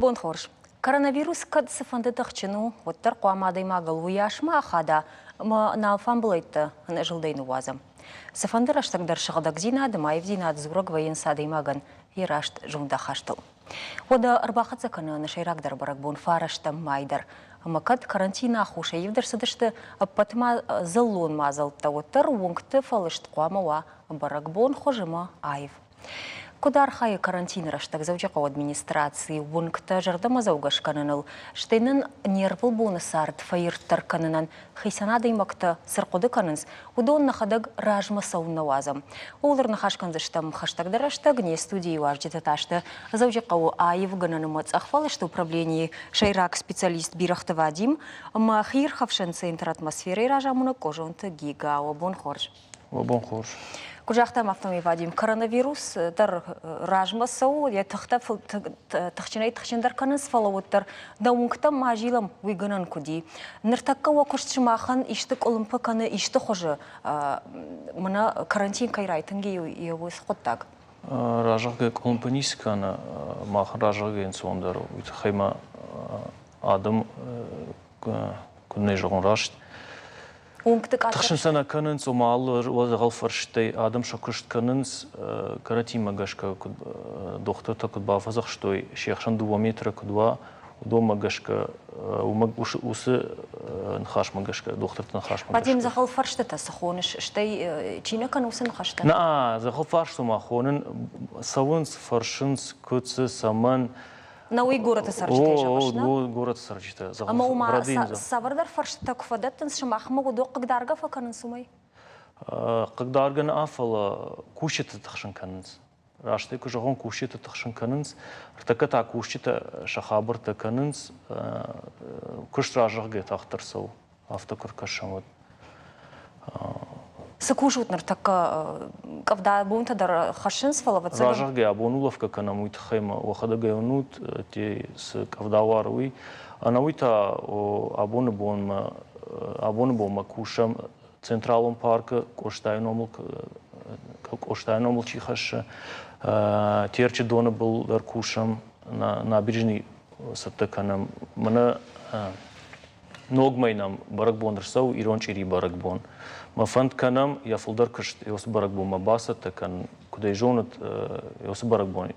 Бон хорз. Коронавирус кӕд цыфӕнды тыхджын у, уӕддӕр хъуамӕ адӕймагыл уыйас ма ахада, ӕмӕ нӕ алфамбылӕйттӕ ӕнӕзылдӕй ныууадзӕм. Цыфӕнды рӕстӕг дӕр сыгъдӕгдзинад ӕмӕ аивдзинад дзурӕг вӕййынц адӕймагӕн йӕ раст зондахастыл. Уӕдӕ ӕрбахӕццӕ кӕны нӕ сӕйрагдӕр бӕрӕгбон фарӕстӕм май дӕр. Ӕмӕ кӕд карантины аххосӕй ивд ӕрцыдысты ӕппӕт дзыллон мадзӕлттӕ, уӕддӕр уынгты фӕлыст хъуамӕ уа бӕрӕгбонхуыз ӕмӕ аив. Куыд архайы карантины рӕстӕг Дзӕуджыхъӕуы администраци уынгтӕ зӕрдӕмӕдзӕугӕ скӕныныл, стӕй нын не рвылбоны цард фӕирддӕр кӕнынӕн хицӕн адӕймӕгтӕ цы рхъуыды кӕнынц, уыдон нӕхӕдӕг размӕ цӕуын нӕ уадзӕм. Ууыл ӕрныхас кӕндзыстӕм хӕстӕгдӕр рӕстӕг. Не студийы уазджытӕ та сты Дзӕуджыхъӕуы аивгӕнӕн ӕмӕ цъӕхфӕлысты управленийы сӕйраг специалист Бирӕгъты Вадим ӕмӕ хиирхӕфсӕн центр «Атмосферӕ»-йы разамонӕг Къозонты Гига. Уӕ бон хорз! Уӕ бон хорз. Куыд загътам, афтӕмӕй Вадим, коронавирус дӕр размӕ цӕуы, йӕ тыхтӕ тыхджынӕй-тыхджындӕр кӕнынц, фӕлӕ уӕддӕр нӕ уынгтӕм ма зилӕм, уый гӕнӕн куыд и. Ныртӕккӕ уӕ куыст сымахӕн исты къуылымпы кӕны исты хуызы, мӕнӕ карантин кӕй райтынг и, уыцы хъуыддаг? Разӕгъгӕ къуылымпы ницы кӕны, махӕн разӕгъгӕ ӕнцондӕр у. Уый тыххӕй ма адӕм, куыд нӕ зӕгъон раст, Уынгты къаддӕр Тыхсын сӕ нӕ кӕнынц, ома алы уӕзӕгъӕл фӕрстӕй адӕм сӕ куыст кӕнынц, карантинмӕ гӕсгӕ куыд дохтыртӕ куыд бафӕдзӕхстой, се хсӕн 2 метры куыд уа, уыдонмӕ гӕсгӕ, уымӕ уыцы ныхасмӕ гӕсгӕ, дохтырты ныхасмӕ гӕсгӕ. Вадим, дзӕгъӕл фӕрстытӕ цы хоныс, стӕй чи нӕ кӕны уыцы ныхӕстӕ? Нӕ, дзӕгъӕл фарст ома хонын, цӕуынц, фӕрсынц, куыд цы, цӕмӕн. На уый горӕты цӕрджытӕй зӕгъыс, нӕ? О, горӕты цӕрджытӕ. Ӕмӕ уымӕ цавӕрдӕр фӕрстытӕ куы фӕдӕттынц, сымахмӕ уыдон хъыгдаргӕ фӕкӕнынц уымӕй? Хъыгдаргӕ нӕ, фӕлӕ кусджыты тыхсын кӕнынц. Растӕй куы зӕгъон, кусджыты тыхсын кӕнынц. Ӕртӕккӕ та кусджытӕ сӕ хабӕрттӕ кӕнынц. Куыст разӕгъгӕ тагъддӕр цӕуы, афтӕ куы ркӕсӕм, уӕд. Цы кусут ныртӕккӕ? Къӕвда бонтӕ дӕр хӕссынц, фӕлӕ ӕвӕццӕгӕн. Разӕгъгӕ абон улӕфгӕ кӕнӕм, уый тыххӕй ма уӕхӕдӕг ӕй уынут, цы къӕвда уары, уый. Ӕнӕуый та абоны бонмӕ, абоны бонмӕ кусӕм Централон паркы Къостайы номыл, Къостайы номыл чи хӕссы, Терчы доны был дӕр кусӕм, набережный цӕттӕ кӕнӕм. Мӕнӕ Ног мӕй нӕм бӕрӕгбон ӕрцӕуы, ирон чъири бӕрӕгбон. Мӕ фӕнд кӕнӕм йӕ фылдӕр куыст уыцы бӕрӕгбонмӕ бацӕттӕ кӕнын. Куыд ӕй зонут, уыцы бӕрӕгбон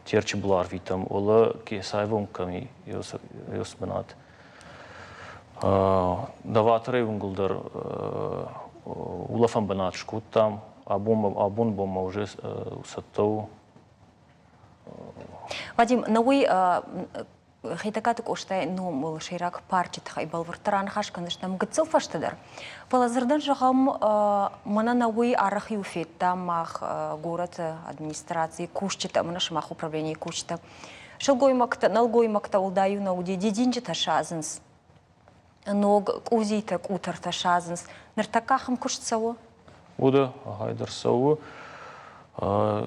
Терчы был арвитӕм, уӕлӕ Кесаевон кӕм и, уыцы бынат. Даваторӕй уынгыл дӕр улӕфӕн бынат скодтам. Абон бонмӕ уже цӕттӕ у. Вадим, нӕ уый Хетӕгкаты Къостайы номыл сӕйраг парчы тыххӕй бӕлвырддӕр аныхас кӕндзыстӕм гыццыл фӕстӕдӕр. Фӕлӕ дзырдӕн зӕгъӕм, мӕнӕ нӕ уый арӕх-иу федтам мах горӕты администрацийы кусджытӕ, мӕнӕ сымах управленийы кусджытӕ. Сылгоймӕгтӕ, нӕлгоймӕгтӕ уӕлдай-иу нӕ уыди, дидинджытӕ садзынц, ног къудзитӕ, къутӕртӕ садзынц. Ныртӕккӕ ахӕм куыст цӕуы? Уӕдӕ, ахӕй дӕр цӕуы.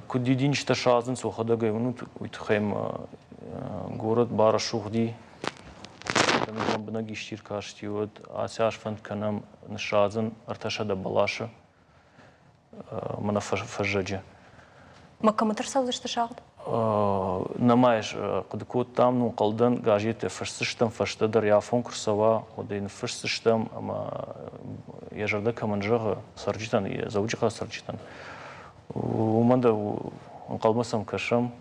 Куыд дидинджытӕ садзынц, уӕхӕдӕг ӕй уынут, уый тыххӕй ма горӕт барӕсугъди. Лӕмбынӕг исчи ркасти, уӕд ацы аз фӕнд кӕнӕм ныссадзын 300 бӕласы мӕнӕ фӕззӕджы. Ма кӕмыты рцӕудзысты сагъд? Нӕма ӕз хъуыды кодтам, ну, хъӕлдӕн газеттӕ фысдзыстӕм, фӕстӕдӕр йӕ афон куы рцӕуа, уӕд ӕй ныффысдзыстӕм ӕмӕ йӕ зӕрдӕ кӕмӕн зӕгъы, цӕрджытӕн, Дзӕуджыхъӕуы цӕрджытӕн, уымӕн дӕр ӕнхъӕлмӕ сӕм кӕсӕм.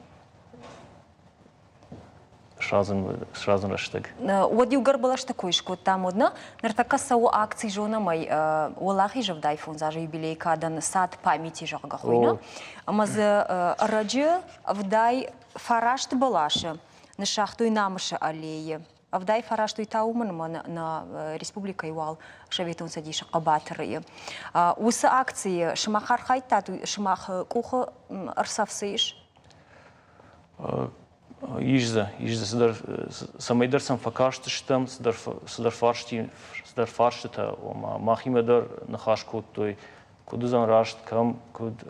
Сразын рӕстӕг. Уӕд иугӕр бӕлӕсты кой скодтам, уӕд нӕ ныртӕккӕ цӕуы акци зонӕм ӕй Уӕлахизы 75 азы юбилейы кадӕн Сад памяти, зӕгъгӕ, хуыйны. Ӕмӕ дзы ӕрӕджы 79 бӕласы ныссагътой Намысы аллейы. 79 уый та уымӕн ӕмӕ нӕ республикӕйы уал Советон Цӕдисы хъӕбатыры. Уыцы акцийы сымах архайдтат, сымах къухы ӕрцӕф цы ис? Ис дзы, ис дзы цыдӕр, цӕмӕйдӕр сӕм фӕкастыстӕм, цыдӕр, цыдӕр, фарсти, цыдӕр фарстытӕ, ома махимӕ дӕр ныхас кодтой, куыд уыдзӕн раст, кӕм, куыд,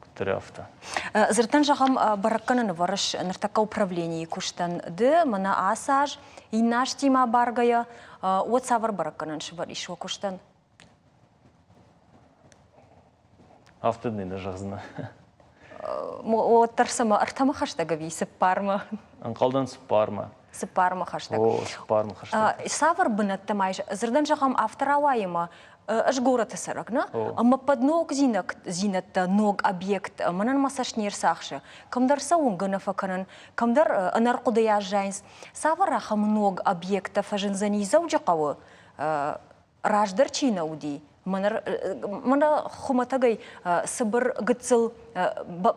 куыддӕр афтӕ. Дзырдтӕн зӕгъӕм, бӕрӕггӕнӕны вӕрыс ныртӕккӕ управленийы куыстӕн ды, мӕнӕ ацы аз, иннӕ азтимӕ абаргӕйӕ, уӕд цавӕр бӕрӕггӕнӕн сывӕрис уӕ куыстӕн? Афтӕ дын нӕ зӕгъдзынӕ. Уӕддӕр цӕмӕ ӕртӕмӕ хӕстӕг ӕви цыппармӕ? Ӕнхъӕлдӕн цыппармӕ. Цыппармӕ хӕстӕг. О, цыппармӕ хӕстӕг. Цавӕр бынӕттӕ ма ис? Дзырдӕн зӕгъӕм, афтӕ рауайы ӕмӕ ӕз горӕты цӕрӕг, нӕ? Ӕмӕ под ногдзинӕдтӕ, ног объект мӕнӕн мӕ цӕст не рцахсы. Кӕмдӕр сӕ уынгӕ нӕ фӕкӕнын, кӕмдӕр ӕнӕрхъуыдыйӕ аззайынц. Цавӕр ахӕм ног объекттӕ фӕзындзӕни Дзӕуджыхъӕуы? Раздӕр чи нӕ уыди, мӕнӕ хуымӕтӕгӕй цыбыр гыццыл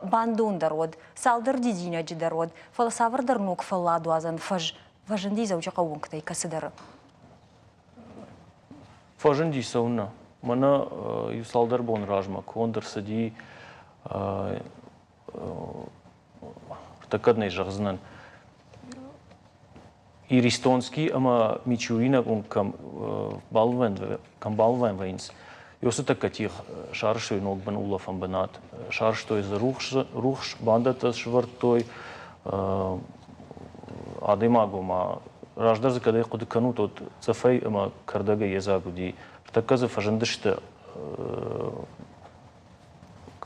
бандон дӕр уӕд, цалдӕр дидинӕджы дӕр уӕд, фӕлӕ цавӕрдӕр ног фӕлладуадзӕн фӕз фӕзынди Дзӕуджыхъӕуы уынгтӕй кӕцыдӕры. Фӕзынди цӕуыннӕ? Мӕнӕ иу цалдӕр боны размӕ конд ӕрцыди ӕртӕккӕ нӕ зӕгъдзынӕн, Иристонский ӕма Мичуринаг уынг кӕм балвӕн вӕййынц, уыцы тӕккӕ тигъ сарӕзтой ног бын улӕфӕн бынат. Сарӕзтой дзы рухс, бандӕттӕ сӕвӕрдтой. Адӕймаг ома раздӕр дзы кӕдӕй хъуыды кӕнут, уӕд цъыфӕй ӕмӕ кӕрдӕгӕй йедзаг уыди. Ӕртӕккӕ дзы фӕзындысты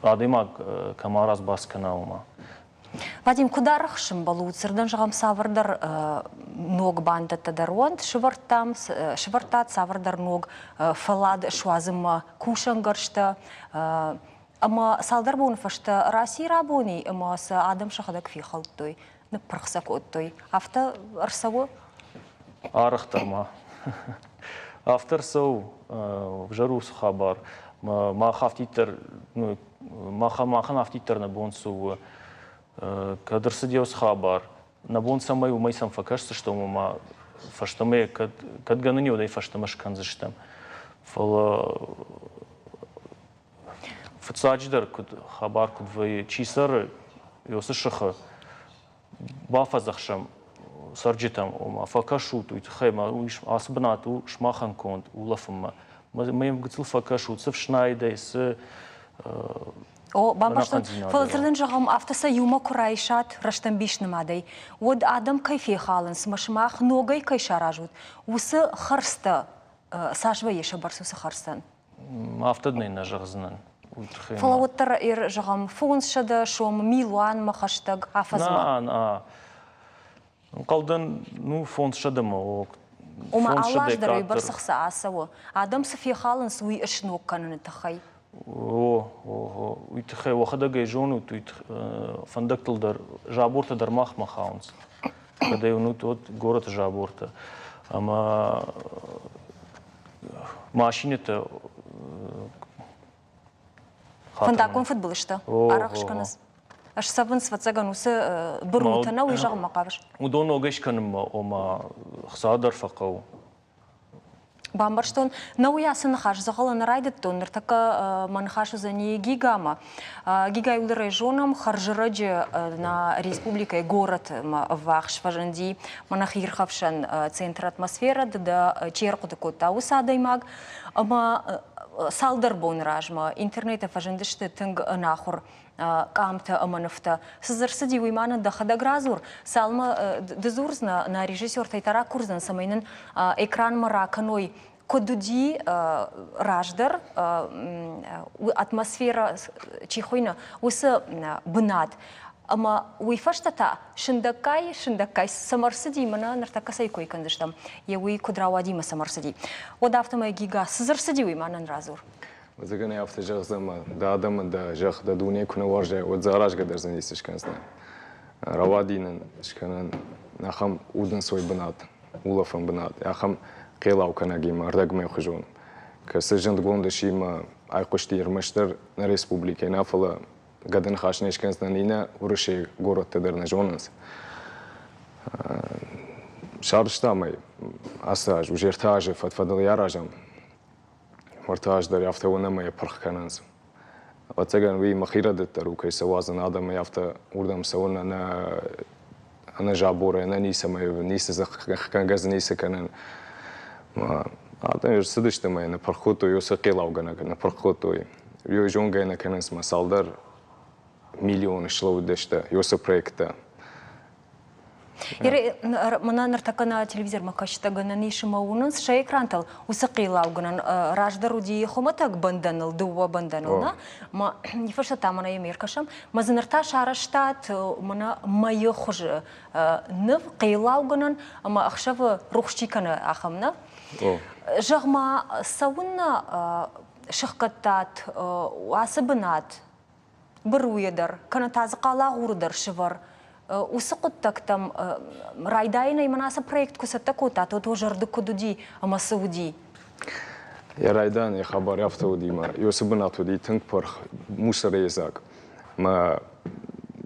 адӕймаг кӕм аразбац кӕна, уымӕ. Вадим, куыд арӕх сӕмбӕлут, дзырдӕн зӕгъӕм, цавӕрдӕр ног бандӕттӕ дӕр уӕнт сӕвӕрдтам, сӕвӕрдтат цавӕрдӕр ног фӕллад суадзынмӕ кусӕнгӕрзтӕ, ӕмӕ цалдӕр боны фӕстӕ раци рабони ӕмӕ сӕ адӕм сӕхӕдӕг фехӕлдтой, ныппырх сӕ кодтой. Афтӕ ӕрцӕуы? Арӕхдӕр ма. Афтӕ ӕрцӕуы, ӕвзӕр уыцы хабар. Мах афтиддӕр, ну, махӕн афтиддӕр нӕ бон цы у, кӕд ӕрцыди уыцы хабар, нӕ бон цӕмӕй уымӕй сӕм фӕкӕсдзыстӕм, ома фӕстӕмӕ кӕд, кӕд гӕнӕн уӕд ӕй фӕстӕмӕ скӕндзыстӕм. Фӕлӕ фыццаджыдӕр куыд хабар куыд вӕййы, чи цӕры уыцы сыхы, бафӕдзӕхсӕм цӕрджытӕм, ома фӕкӕсут, уый тыххӕй ма ацы бынат у сымахӕн конд улӕфынмӕ. Мӕ йӕм гыццыл фӕкӕсут, цы фснайдӕй, цы О, бамбӕрстон. Фӕлӕ дзырдӕн зӕгъӕм, афтӕ сӕ иумӕ куы райсат рӕстӕмбис нымадӕй, уӕд адӕм кӕй фехалынц, мӕ сымах ногӕй кӕй саразут, уыцы хӕрдзтӕ цас вӕййы сӕ бӕрц уыцы хӕрдзтӕн? Афтӕ дын ӕй нӕ зӕгъдзынӕн. Уый тыххӕй. Фӕлӕ уӕддӕр, зӕгъӕм, 500 сом милуанмӕ хӕстӕг афӕдзмӕ. На, на. Ӕнхъӕлдӕн, ну, 500-мӕ о. Ома алы аз дӕр уыйбӕрц ӕхца ацӕуы. Адӕм цы фехалынц, уый сног кӕныны тыххӕй. О, о, уый тыххӕй уӕхӕдӕг ӕй зонут, уый фӕндӕгтыл дӕр забортӕ дӕр махмӕ хауынц. Кӕд ӕй уынут, уӕд горӕты забортӕ. Ӕмӕ машинӕтӕ Фӕндаггон фыдбылызтӕ арӕх скӕнынц. Ӕсцӕвынц, ӕвӕццӕгӕн, уыцы бырутӕ, нӕ уый зӕгъынмӕ хъавыс? Уыдон ногӕй скӕнынмӕ, ома, хца дӕр фӕхъӕуы. Бамбӕрстон, нӕ уый ацы ныхас дзӕгъӕлы нӕ райдыдтон, ныртӕккӕ мӕ ныхас уыдзӕни Гигамӕ. Гигайы уылдӕрӕй зонӕм, хӕрзӕрӕджы нӕ республикӕйы горӕтмӕ ӕввахс фӕзынди мӕнӕ хиирхӕфсӕн центр «Атмосфера», ды дӕ чи ӕрхъуыды кодта, уыцы адӕймаг. Ӕмӕ цалдӕр боны размӕ интернеты фӕзындысты тынг ӕнахуыр къамтӕ ӕмӕ нывтӕ. Цы дзы рцыди, уый ма нын дӕхӕдӕг радзур. Цалынмӕ ды дзурдзынӕ, нӕ режиссертӕй та ракурдзӕн, цӕмӕй нын экранмӕ ракӕной, куыд уыди раздӕр атмосферӕ чи хуыйны, уыцы бынат. Ӕмӕ уый фӕстӕ та сындӕггай, сындӕггай цӕмӕ рцыди, мӕнӕ ныртӕккӕ цӕй кой кӕндзыстӕм, йе уый куыд рауади ӕмӕ цӕмӕ рцыди. Уӕд афтӕмӕй Гига, цы дзы рцыди, уый ма нын радзур. Ӕвӕццӕгӕн ӕй афтӕ зӕгъдзӕн, ӕмӕ дӕ адӕмы, дӕ зӕхх, дӕ дуне куы нӕ уарзай, уӕд дзы аразгӕ дӕр дзы ницы скӕндзынӕ. Рауади нын скӕнӕн ахӕм удӕнцой бынат, улӕфӕн бынат, ахӕм хъеллау кӕнӕгимӕ ӕрдӕгмӕйхуызон, кӕцы зындгонд сси ӕмӕ айхъуысти ӕрмӕстдӕр нӕ республикӕйы нӕ, фӕлӕ гӕды ныхас не скӕндзынӕн, иннӕ Уырысейы горӕттӕ дӕр нӕ зонынц. Сарӕзтам ӕй ацы аз, уже ӕртӕ азы фӕд-фӕдыл ӕй аразӕм. Ӕртӕ аз дӕр афтӕ уынӕм ӕмӕ йӕ пырх кӕнынц. Ӕвӕццӕгӕн, уый мӕхи рӕдыд дӕр у, кӕй сӕ уадзын адӕмӕй афтӕ уырдӕм цӕуын ӕнӕ ӕнӕ заборӕй, ӕнӕ ницӕмӕй, ницы дзы кӕнгӕ дзы ницы кӕнын. Адӕм ӕрцыдысты ӕмӕ йӕ ныппырх кодтой, уыцы хъеллаугӕнӕг ныппырх кодтой. Уый зонгӕ нӕ кӕнынц ӕмӕ цалдӕр миллионы слӕууыдысты уыцы проекттӕ. Мӕнӕ ныртӕккӕ нӕ телевизормӕ кӕсджытӕ гӕнӕн ис ӕмӕ уынынц сӕ экрантыл уыцы хъилаугӕнӕн раздӕр уыди хуымӕтӕг бӕндӕныл, дыууӕ бӕндӕныл, нӕ? Мӕ фӕстӕ та мӕнӕ йӕм ӕркӕсӕм. Мӕ дзы ныр та сарӕзтат мӕнӕ мӕйы хуызы ныв, хъилаугӕнӕн ӕмӕ ӕхсӕвы рухс чи кӕны, ахӕм, нӕ? Зӕгъ-ма, цӕуыннӕ сыхгӕдтат ацы бынат быруйӕ дӕр, кӕнӕ та дзы хъалагъуры дӕр сывӕр. Уыцы хъуыддӕгтӕм райдайынӕй мын ацы проект куы цӕттӕ кодтат, уӕд уӕ зӕрды куыд уыди ӕмӕ цы уыди? Йӕ райдайӕны хабар афтӕ уыди, мӕ уыцы бынат уыди тынг пырх, мусорӕй дзаг. Мӕ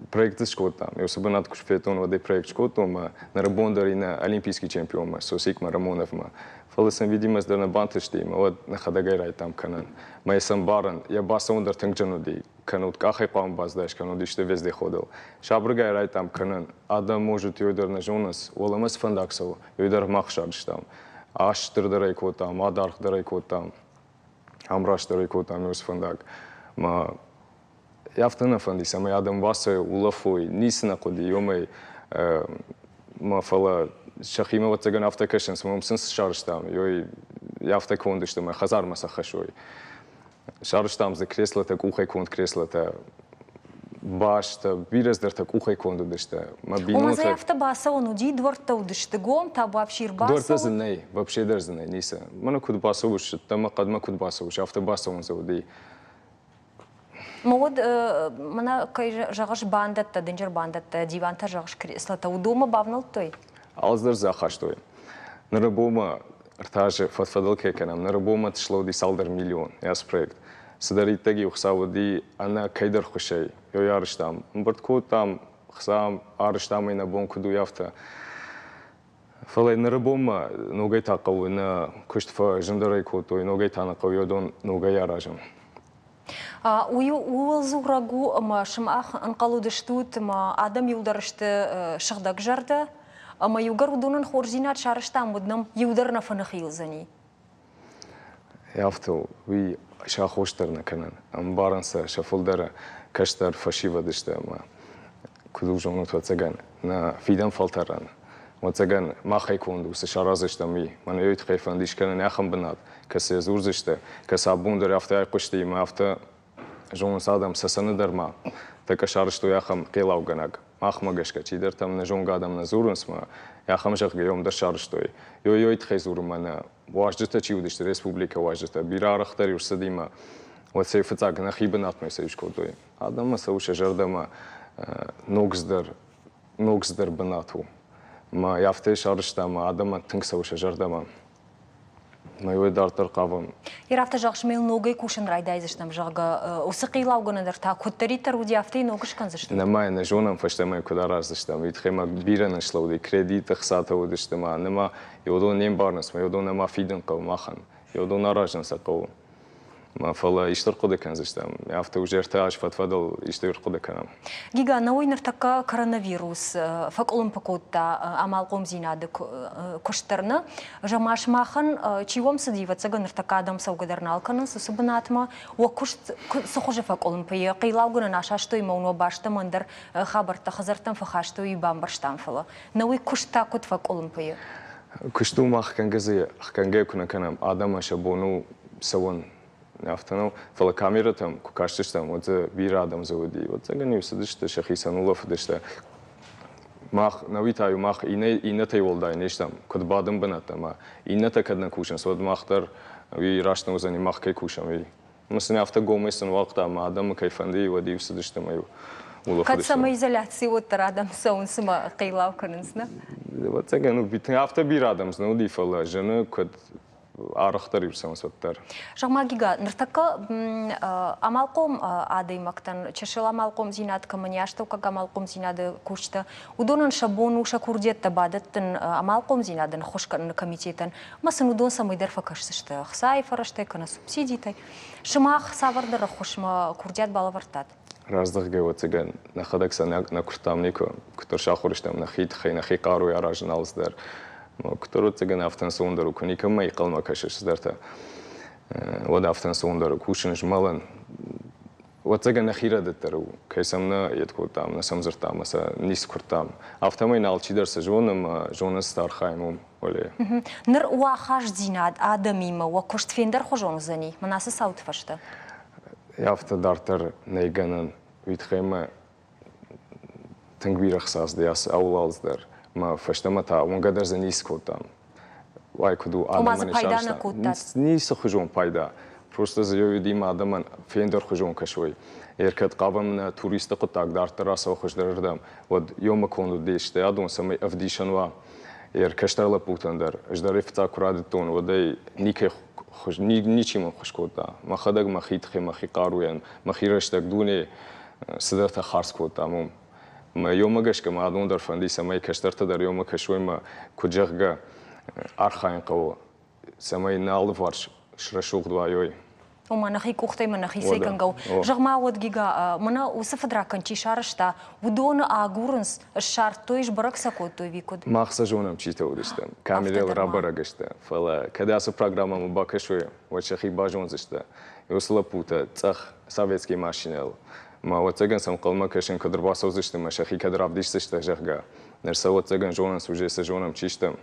проект скодтам. Уыцы бынат куы федтон, уӕд ӕй проект скодтон мӕ ныры бон дӕр иннӕ олимпийский чемпионмӕ, Сосикмӕ Рамоновмӕ. Фӕлӕ сын, видимо, дӕр нӕ бантысти, ӕмӕ уӕд нӕхӕдӕгӕй райдтам кӕнын. Мӕ сӕ ӕмбарын, йӕ бацӕуын дӕр тынг зын уыди. Кӕнут къахӕй хъуамӕ баздаис, кӕнут исты вездеходыл. Сабыргай райдтам кӕнын. Адӕм, может, ёй дӕр нӕ зонынц, уӕлӕмӕ цы фӕндаг цӕуы, ёй дӕр мах сардыстам. Астырдӕр ӕй кодтам, адаргъдӕр ӕй кодтам, ӕмрастдӕр ӕй кодтам ёз фӕндаг. Мӕ афтӕ нӕ фӕнди, цӕмӕй адӕм бацӕуой, улӕфой, ницы нӕ хъуыди, уымӕй ма фӕлӕ сӕхимӕ ӕвӕццӕгӕн афтӕ кӕсынц, уым сын цы сарӕзтам, ёй афтӕ конд сты мӕ хӕдзармӕ сӕ хӕссой. Сарӕзтам дзы креслотӕ, къухӕй конд креслотӕ, базтӕ, бирӕ цыдӕртӕ къухӕй конд уыдысты. Мӕ бинонтӕ... Ома афтӕ бацӕуӕн уыди, дуӕрттӕ уыдысты гом, табуафсир бацӕуӕн? Дуӕрттӕ дзы нӕй, вообще дӕр дзы нӕй, ницы. Мӕнӕ куыд бацӕуыс, ӕддӕмӕ хъӕдмӕ куыд бацӕуыс, афтӕ бацӕуӕн дзы уыди. Ма уӕд мӕнӕ кӕй зӕгъыс, бандӕттӕ, дынджыр бандӕттӕ, дивантӕ зӕгъыс, креслотӕ, уыдонмӕ бавнӕлдтой? Алцыдӕр дзы ахастой. Ныры бонмӕ ӕртӕ азы фӕд-фӕдыл кӕй кӕнӕм, ныры бонмӕ слӕуди цалдӕр миллион ацы проект. Цыдӕриддӕр-иу хца уыди ӕнӕ кӕйдӕр ххуысӕй, ёй арызтам. Ӕмбырд кодтам хца, арызтам ӕй нӕ бон куыд у, афтӕ. Фӕлӕ ныры бонмӕ ногӕй та хъӕуы нӕ куыст фӕзындӕрӕй кодтой, ногӕй та нӕ хъӕуы уыдон ногӕй аразын. Уый ууыл дзурӕг у, ӕмӕ сымах ӕнхъӕл уыдыстут, ӕмӕ адӕм иуылдӕр сты сыгъдӕгзӕрдӕ, ӕмӕ иугӕр уыдонӕн хорздзинад сарӕзтам, уӕд нӕм иу дӕр нӕ фӕныхилдзӕни. Афтӕ уый сӕ аххос дӕр нӕ кӕнын. Ӕмбарын сӕ, сӕ фылдӕр кӕстӕр фӕсивӕд сты ӕмӕ куыд у зонут, ӕвӕццӕгӕн, нӕ фидӕн фӕлтӕрӕн. Ӕвӕццӕгӕн, махӕй конд у, цы сараздзыстӕм, уый. Мӕнӕ уый тыххӕй фӕнд ис кӕнын ахӕм бынат, кӕцы дзурдзысты, кӕцы абон дӕр афтӕ айхъуысти ӕмӕ афтӕ зонынц адӕм Цӕцӕны дӕр ма. Тӕккӕ сарӕзтой ахӕм хъелаугӕнӕг. Махмӕ гӕсгӕ чидӕртӕм нӕзонгӕ адӕм нӕ дзурынц ма, ахӕм зӕгъгӕ йом дӕр сарӕзтой. Йой-йой тыххӕй дзурын мӕнӕ уазджытӕ чи уыдысты, республикӕ уазджытӕ, бирӕ арӕхдӕр-иу рцыди мӕ уӕд сӕ фыццаг нӕхи бынатмӕ сӕ скодтой. Адӕммӕ цӕуы сӕ зӕрдӕмӕ ногдзыдӕр, ногдзыдӕр бынат у. Мӕ афтӕ сарӕзта ӕмӕ адӕмӕн тынг цӕуы сӕ зӕрдӕмӕ. Мӕ уый дарддӕр хъавӕм. Йе афтӕ зӕгъыс, мӕ ногӕй кусын райдайдзыстӕм, зӕгъгӕ, уыцы хъилаугӕнӕн дӕр та куыддӕриддӕр уыди, афтӕ йын ног скӕндзыстӕм. Нӕма нӕ зонӕм, фӕстӕмӕ куыд араздзыстӕм. Уый тыххӕй ма бирӕ нӕ слӕуди, кредиты хцатӕ уыдысты ма, нӕма, уыдон не мбарынц, ма уыдон нӕма фидын хъӕуы махӕн. Уыдон аразын сӕ хъӕуы. Фӕлӕ исты ӕрхъуыды кӕндзыстӕм. Афтӕ уже ӕртӕ аз фӕд-фӕдыл исты ӕрхъуыды кӕнӕм. Гига, науӕй ныртӕккӕ коронавирус фӕкъуылымпы кодта амалхъомдзинады куыст дӕр нӕ. Зӕгъ-ма, сымахӕн чи уӕм цыди, ӕвӕццӕгӕн, ныртӕккӕ адӕм цӕугӕ дӕр нал кӕнынц уыцы бынатмӕ. Уӕ куыст цы хуызы фӕкъуылымпы? Йӕ хъилаугӕнӕн асастой ӕмӕ уын уӕ бӕстӕм ӕндӕр хабӕрттӕ хӕдзӕрттӕм фӕхастой, уый бамбӕрстам, фӕлӕ науӕй куыст та куыд фӕкъуылымпы? Куыст у мах кӕнгӕ дзы кӕнгӕ куы нӕ кӕнӕм, адӕмӕн сӕ бон у цӕуын. Афтӕ нӕу, фӕлӕ камерӕтӕм куы кастыстӕм, уӕд дзы бирӕ адӕм дзы уыди. Ӕвӕццӕгӕн-иу цыдысты, сӕхицӕн улӕфыдысты. Мах, науи та-иу мах иннӕтӕй уӕлдай не стӕм, куыд бадын бынӕттӕ ӕмӕ иннӕтӕ кӕд нӕ кусынц, уӕд мах дӕр уый раст нӕ уыдзӕни, мах кӕй кусӕм, уый. Ӕмӕ сын афтӕ гомӕй сын уагъта, ӕмӕ адӕмы кӕй фӕнды, уӕд-иу цыдысты ӕмӕ-иу улӕфыдысты. Кӕд самоизоляци уӕддӕр адӕм цӕуынц ӕмӕ хъилау кӕнынц, нӕ? Ӕвӕццӕгӕн, афтӕ бирӕ адӕм дзы нӕ уыди, фӕлӕ зыны, куыд арӕхдӕр-иу цӕуынц уӕддӕр. Зӕгъ-ма, Гига, ныртӕккӕ амалхъом адӕймӕгтӕн, чысыл амалхъомдзинад кӕмӕн и, астӕуккаг амалхъомдзинады кусджытӕ, уыдонӕн сӕ бон у сӕ курдиӕттӕ бадӕттын амалхъомдзинадӕн ӕххуыс кӕныны комитетӕн, ӕмӕ сын уыдон цӕмӕйдӕр фӕкӕсдзысты ӕхцайы фӕрӕзтӕй кӕнӕ субсидитӕй. Сымах цавӕрдӕр ӕххуысмӕ курдиат балӕвӕрдтат? Раздӕхгӕ ӕвӕццӕгӕн, нӕхӕдӕг сӕ нӕ куырдтам никуы. Куыддӕр сахуыр стӕм нӕхи тыххӕй, нӕхи хъаруйӕ аразын алцыдӕр. Куыддӕр ӕвӕццӕгӕн афтӕ ӕнцондӕр у, куы никӕмӕ ӕнхъӕлмӕ кӕсыс цыдӕртӕ, уӕд афтӕ ӕнцондӕр у кусын, змӕлын. Ӕвӕццӕгӕн нӕхи рӕдыд дӕр у, кӕй сӕм нӕ йед кодтам, нӕ сӕм дзырдтам ӕмӕ сӕ ницы куырдтам. Афтӕмӕй нӕ алчидӕр цы зоны ӕмӕ зонынц цы архайӕм, уым уӕле. Ныр уӕ ахастдзинад адӕмимӕ, уӕ куыст фендӕрхуызон уыдзӕни, мӕнӕ ацы цауты фӕстӕ? Афтӕ дарддӕр нӕй гӕнӕн. Уый тыххӕй мӕ тынг бирӕ хца цыди ацы ӕууӕлц дӕр. Мӕ фӕстӕмӕ та уынгӕ дӕр дзы ницы кодтам. Уай куыд у Ома дзы пайда нӕ кодтат? Ницы хуызон пайда. Просто дзы уыди адӕмӕн фендӕрхуызон кӕсой. Ӕркӕд хъавӕм нӕ туристты хъуыддаг дарддӕр ацӕуа хуыздӕрырдӕм, уӕд ёмӕ конд уыдысты адон, цӕмӕй ӕвдисӕн уа ӕркӕстӕр лӕппутӕн дӕр. Ӕз дӕр ӕй фыццаг куы райдыдтон, уӕд ӕй никӕй хуыз, ничи мын хуыз кодта. Мӕхӕдӕг мӕхи тыххӕй, мӕхи хъаруйӕн, мӕхи рӕстӕг дуне цыдӕртӕ хардз кодтам уым. Мӕ ёмӕ гӕсгӕ ма адон дӕр фӕнди, цӕмӕй кӕстӕртӕ дӕр ёмӕ кӕсой мӕ, куыд зӕгъгӕ, архайын хъӕуы, цӕмӕй нӕ алыварс срӕсугъд уайой. Ома нӕхи къухтӕй мӕ нӕхицӕй кӕнгӕ у. Зӕгъ-ма, уӕд Гига, мӕнӕ уыцы фыдракӕнд чи сарӕзта, уыдоны агурынц, ссардтой, сбӕрӕг сӕ кодтой ӕви куыд? Мах сӕ зонӕм, читӕ уыдысты. Камерӕйыл рабӕрӕг сты. Фӕлӕ кӕд ацы программӕмӕ бакӕсой, уӕд сӕхи базондзысты. Уыцы лӕппутӕ цъӕх советский машинӕйыл. Мӕ ӕвӕццӕгӕн сӕм хъӕлмӕ кӕсын, кӕд ӕрбацӕудзысты мӕ сӕхи кӕд равдисдзысты, зӕгъгӕ. Ныр сӕ ӕвӕццӕгӕн зонынц, уже сӕ зонӕм, чи стӕм.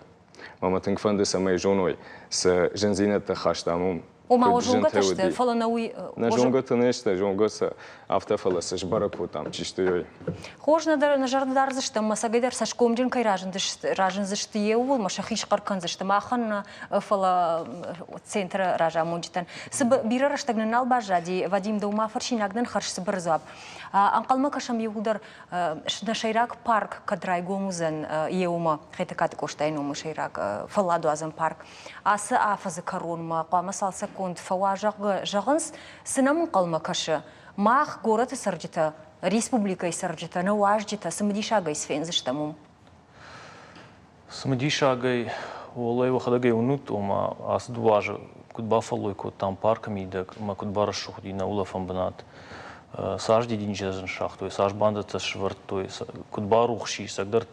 Мӕ мӕ тынг фӕнды, цӕмӕй зоной, цы зындзинӕдтӕ хастам, уым. Ома, уӕ зонгӕтӕ сты, фӕлӕ нӕ уый... Нӕ зонгӕтӕ не сты, зонгӕ сӕ афтӕ, фӕлӕ сӕ сбӕрӕг кодтам, чи сты, уый. Хорз, нӕ дӕр нӕ зӕрдӕ дардзыстӕм, мӕ цӕгӕйдӕр цӕсгомджын кӕй разындзысты еууыл, мӕ сӕхи схъӕр кӕндзысты махӕн нӕ, фӕлӕ центры разамонджытӕн. Цы бирӕ рӕстӕг нын нал баззади, Вадим, дӕумӕ фӕрсинаг нын хӕрз цыбыр дзуапп. Ӕнхъӕлмӕ кӕсӕм иууылдӕр нӕ сӕйраг парк кӕд райгом уыдзӕн еумӕ, Хетӕгкаты Къостайы номы сӕйраг фӕлладуадзӕн парк. Ацы афӕдзы кӕронмӕ хъуамӕ цалцӕггонд фӕуа, зӕгъынц, цы нӕм ӕнхъӕлмӕ кӕсы. Мах, горӕты цӕрджытӕ, республикӕйы цӕрджытӕ, нӕ уазджытӕ цымыдисагӕй цы фендзыстӕм уым? Цымыдисагӕй, уӕлӕй уӕхӕдӕг ӕй уынут, ома ацы дыууӕ азы куыд бафӕллой кодтам паркы мидӕг ӕмӕ куыд барӕсугъди нӕ улӕфӕн бынат. Цас дидинджытӕ дзы ныссагътой, цас бандӕттӕ сӕвӕрдтой, куыд барухс и, цӕгдӕр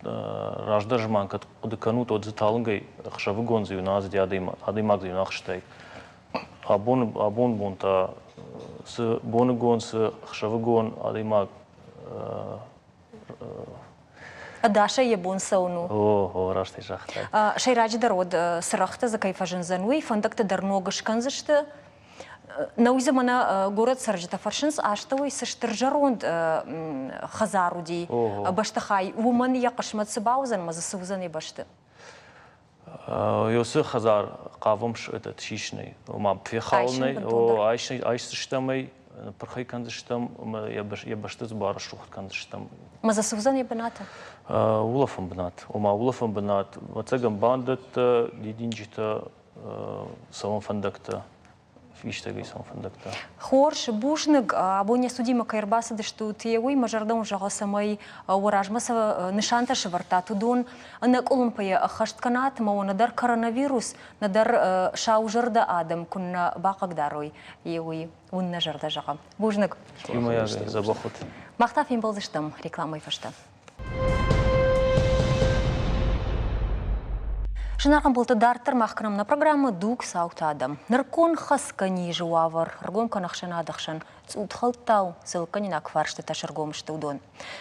раздӕр зман кӕд хъуыды кӕнут, уӕд дзы талынгӕй ӕхсӕвыгон дзы иу нӕ ацыди адӕймаг дзы иу нӕ ахстаид. Абон, абон бон та цы боныгон, цы ӕхсӕвыгон адӕймаг Ӕдасӕй йӕ бон цӕуын у. О, о, раст ӕй загътай. Сӕйраджыдӕр уӕд цырӕгътӕ дзы кӕй фӕзындзӕн, уый фӕндӕгтӕ дӕр ног скӕндзысты. Нӕуый дзы мӕнӕ горӕт цӕрджытӕ фӕрсынц, астӕуӕй цы стыр зӕронд хӕдзар уыди, бӕстыхай, уымӕн йӕ хъысмӕт цы бауыдзӕн ӕмӕ дзы цы уыдзӕн йӕ бӕсты? Ёсы хӕдзар хъавӕм этот сисынӕй, ома фехалынӕй, айсдзыстӕм ӕй, ныппырх ӕй кӕндзыстӕм ӕмӕ йӕ бӕсты дзы барӕсугъд кӕндзыстӕм. Ӕмӕ дзы цы уыдзӕн йӕ бынаты? Улӕфӕн бынат. Ома улӕфӕн бынат, ӕвӕццӕгӕн, бандӕттӕ, дидинджытӕ, цӕуӕн фӕндӕгтӕ. фистӕгӕй цӕуӕн фӕндӕгтӕ. Хорз, бузныг. Абон не студимӕ кӕй ӕрбацыдыстут, уый мӕ зӕрдӕ уын зӕгъы, цӕмӕй уӕ размӕ цы нысантӕ сӕвӕрдтат, уыдон ӕнӕкъуылымпыйӕ ӕххӕст кӕнат ӕмӕ уӕ нӕдӕр коронавирус, нӕдӕр саузӕрдӕ адӕм куыннӕ бахъыгдарой, уый уын нӕ зӕрдӕ зӕгъы. Бузныг. Иумӕйагӕй дзӕбӕх ут. Мах та фембӕлдзыстӕм рекламӕйы фӕстӕ. Зынаргъ ӕмбӕлттӕ, дарддӕр мах кӕнӕм нӕ программӕ «Дуг цауты адӕм». Нырыккон хӕцгӕ низы уавӕр ӕргом кӕны ӕхсӕнады хсӕн цъутхӕлдтау цӕлыккӕнинаг фарстытӕ сӕргом сты уыдон.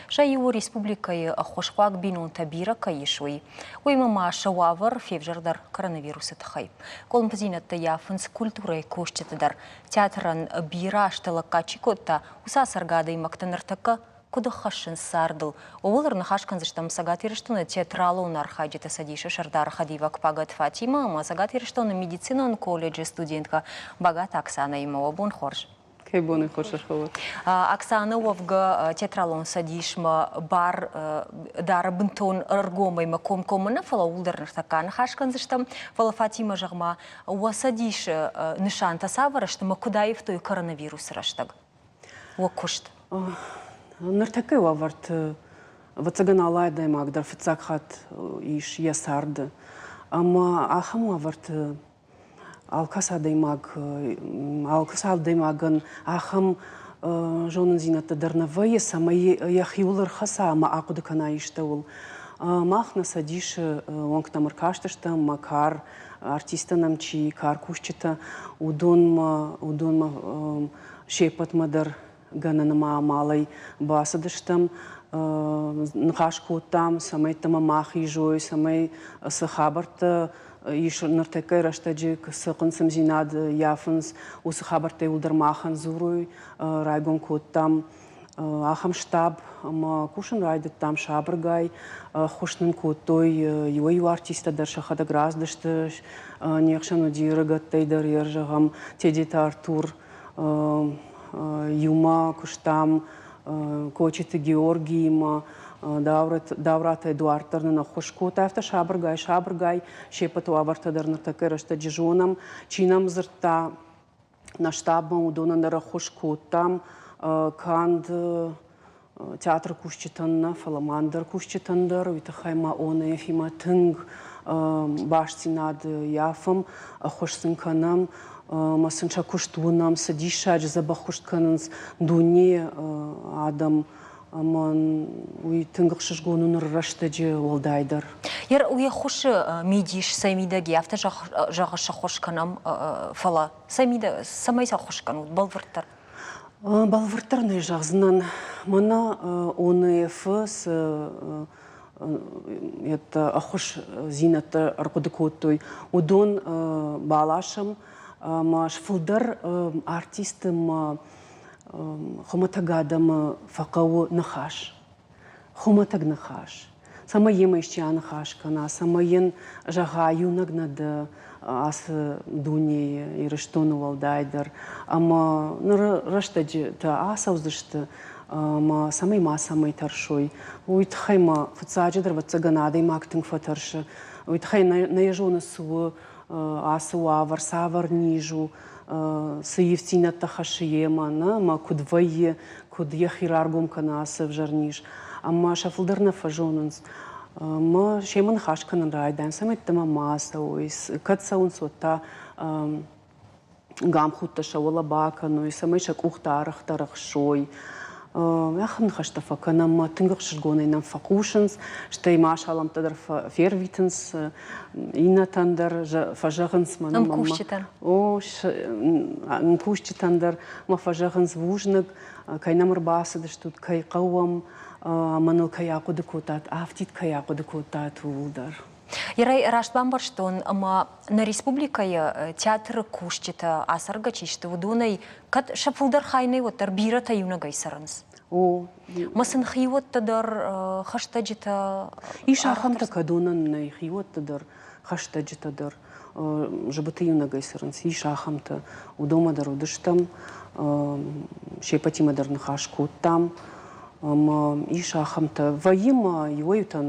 Сӕ иу республикӕйы ӕххуысхъуаг бинонтӕ бирӕ кӕй ис, уый. Уыимӕ ма сӕ уавӕр февзӕрдӕр коронавирусы тыххӕй. Къуылымпыдзинӕдтӕ йафынц культурӕйы кусджыты дӕр. Театрӕн бирӕ азты лӕггад чи кодта, уыцы ацӕргӕ адӕймӕгтӕ ныртӕккӕ куыд ӕххӕссынц цардыл, ууыл ӕрныхас кӕндзыстӕм Цӕгат Ирыстоны театралон архайджыты цӕдисы сӕрдары хӕдивӕг Пагӕт Фатимӕ ӕмӕ Цӕгат Ирыстоны медицинон колледжы студенткӕ Багаты Оксанӕимӕ. Уӕ бон хорз! Кӕй боны хорз ӕрхауа. Оксана уӕвгӕ театралон цӕдисмӕ бар дары бынтон ӕргомӕй мӕ комкоммӕ нӕ, фӕлӕ ууыл дӕр ныртӕккӕ ныхас кӕндзыстӕм. Фӕлӕ Фатимӕ, зӕгъ-ма, уӕ цӕдисы нысантӕ цавӕр сты ӕмӕ куыд аивтой коронавирусы рӕстӕг? уӕ куыст? Ныртӕккӕйы уавӕрты, ӕвӕццӕгӕн, алы адӕймаг дӕр фыццаг хатт ис йӕ царды. Ӕмӕ ахӕм уавӕрты алкӕцы адӕймаг, алкӕцы адӕймагӕн ахӕм зонындзинӕдтӕ дӕр нӕ вӕййы, цӕмӕй йӕхиуыл ӕрхӕца ӕмӕ ахъуыды кӕна истӕуыл. Мах нӕ цӕдисы уӕнгтӕм ӕркастыстӕм, мӕ кар артисттӕ нӕм чи, кар кусджытӕ, уыдонмӕ, уыдонмӕ се ппӕтмӕ дӕр. гӕнӕн ӕмӕ амалӕй бацыдыстӕм, ныхас кодтам, цӕмӕй ма ма хизой, цӕмӕй цы хабӕрттӕ ис ныртӕккӕйы рӕстӕджы, цы хъынцымдзинад йафынц, уыцы хабӕрттӕ иуылдӕр махӕн дзурой. Райгом кодтам ахӕм штаб ӕмӕ кусын райдыдтам сабыргай. Ӕххуыс нын кодтой иуӕй-иу артисттӕ дӕр сӕхӕдӕг рацыдысты. Не хсӕн уыди ӕрыгӕттӕй дӕр, зӕгъӕм, Тедеты Артур. Иумӕ куыстам Кочиты Георгиимӕ, Даураты Эдуард дӕр нын ӕххуыс кодта. Афтӕ сабыргай-сабыргай се ппӕт уавӕртӕ дӕр ныртӕккӕ рӕстӕджы зонӕм. Чи нӕм дзырдта, нӕ штабмӕ уыдонӕн дӕр ӕххуыс кодтам. Канд театры кусджытӕн нӕ, фӕлӕ ма ӕндӕр кусджытӕн дӕр. Уый тыххӕй ма ОНФ-имӕ тынг бастдзинад йафӕм, ӕххуыс сын кӕнӕм ӕмӕ сын сӕ куыст уынӕм, цы диссаджы дзӕбӕх куыст кӕнынц дунейы адӕм. Ӕмӕ уый тынг ӕхсызгон у ныр рӕстӕджы уӕлдайдӕр. Уе ххуысы мидис цӕй мидӕг и, афтӕ зӕгъыс, ӕххуыс кӕнӕм, фӕлӕ цӕмӕй сӕ ӕххуыс кӕнут бӕлвырддӕр? Бӕлвырддӕр нӕ зӕгъдзынӕн. Мӕнӕ ОНФ-ы цы ӕххуысдзинӕдтӕ ӕрхъуыды кодтой, уыдон баласӕм ӕмӕ фылдӕр артистты ӕмӕ хуымӕтӕг адӕмы фӕхъӕуы ныхас. Хуымӕтӕг ныхас. Цӕмӕй йемӕ исчи аныхас кӕна, цӕмӕй йын зӕгъа, иунӕг нӕ дӕ ацы дунейы, Ирыстоны уӕлдайдӕр. Ӕмӕ ныр рӕстӕджытӕ ацӕудзысты, ӕмӕ цӕмӕй мацӕмӕй тӕрсой. Уый тыххӕй ма фыццаджыдӕр, ӕвӕццӕгӕн, адӕймаг тынг фӕтӕрсы. Уый тыххӕй нӕ йӕ зоны, цы у ацы уавӕр, цавӕр низ у, цы ивддзинӕдтӕ хӕссы йемӕ, нӕ, ӕмӕ куыд вӕййы, куыд йӕхи раргом кӕны ацы ӕвзӕр низ. Ӕмӕ сӕ фылдӕр нӕ фӕзонынц. Ӕмӕ семӕ ныхас кӕнын райдайынц, цӕмӕй ӕддӕмӕ ма ацӕуой, кӕд цӕуынц, уӕд та гамхудтӕ сӕ уӕлӕ бакӕной, цӕмӕй сӕ къухтӕ арӕхдӕр ӕхсой. Ахӕм ныхӕстӕ фӕкӕнӕм ӕмӕ тынг ӕхсызгонӕй нӕм фӕхъусынц, стӕй ма салӕмттӕ дӕр фервитынц иннӕтӕн дӕр, фӕзӕгъынц мӕн. Ӕмкусджытӕн? О, ӕмкусджытӕн дӕр мӕ фӕзӕгъынц бузныг, кӕй нӕм ӕрбацыдыстут, кӕй хъӕуӕм, ӕмӕ ныл кӕй ахъуыды кодтат, афтид кӕй ахъуыды кодтат, ууыл дӕр. Ирӕй раст бамбӕрстон, ӕмӕ нӕ республикӕйы театры кусджытӕ ацӕргӕ чи сты, уыдонӕй кӕд сӕ фылдӕр хай нӕй, уӕддӕр бирӕтӕ иунӕгӕй цӕрынц. О. Мӕ сын хиуӕттӕ дӕр, хӕстӕджытӕ. Ис ахӕмтӕ, кӕдонӕн нӕй хиуӕттӕ дӕр, хӕстӕджытӕ дӕр. Зыбыты иунӕгӕй цӕрынц, ис ахӕмтӕ. Уыдонмӕ дӕр уыдыстӕм, се ппӕтимӕ дӕр ныхас кодтам. Ӕмӕ ис ахӕмтӕ. Вӕййы ма иуӕй-иутӕн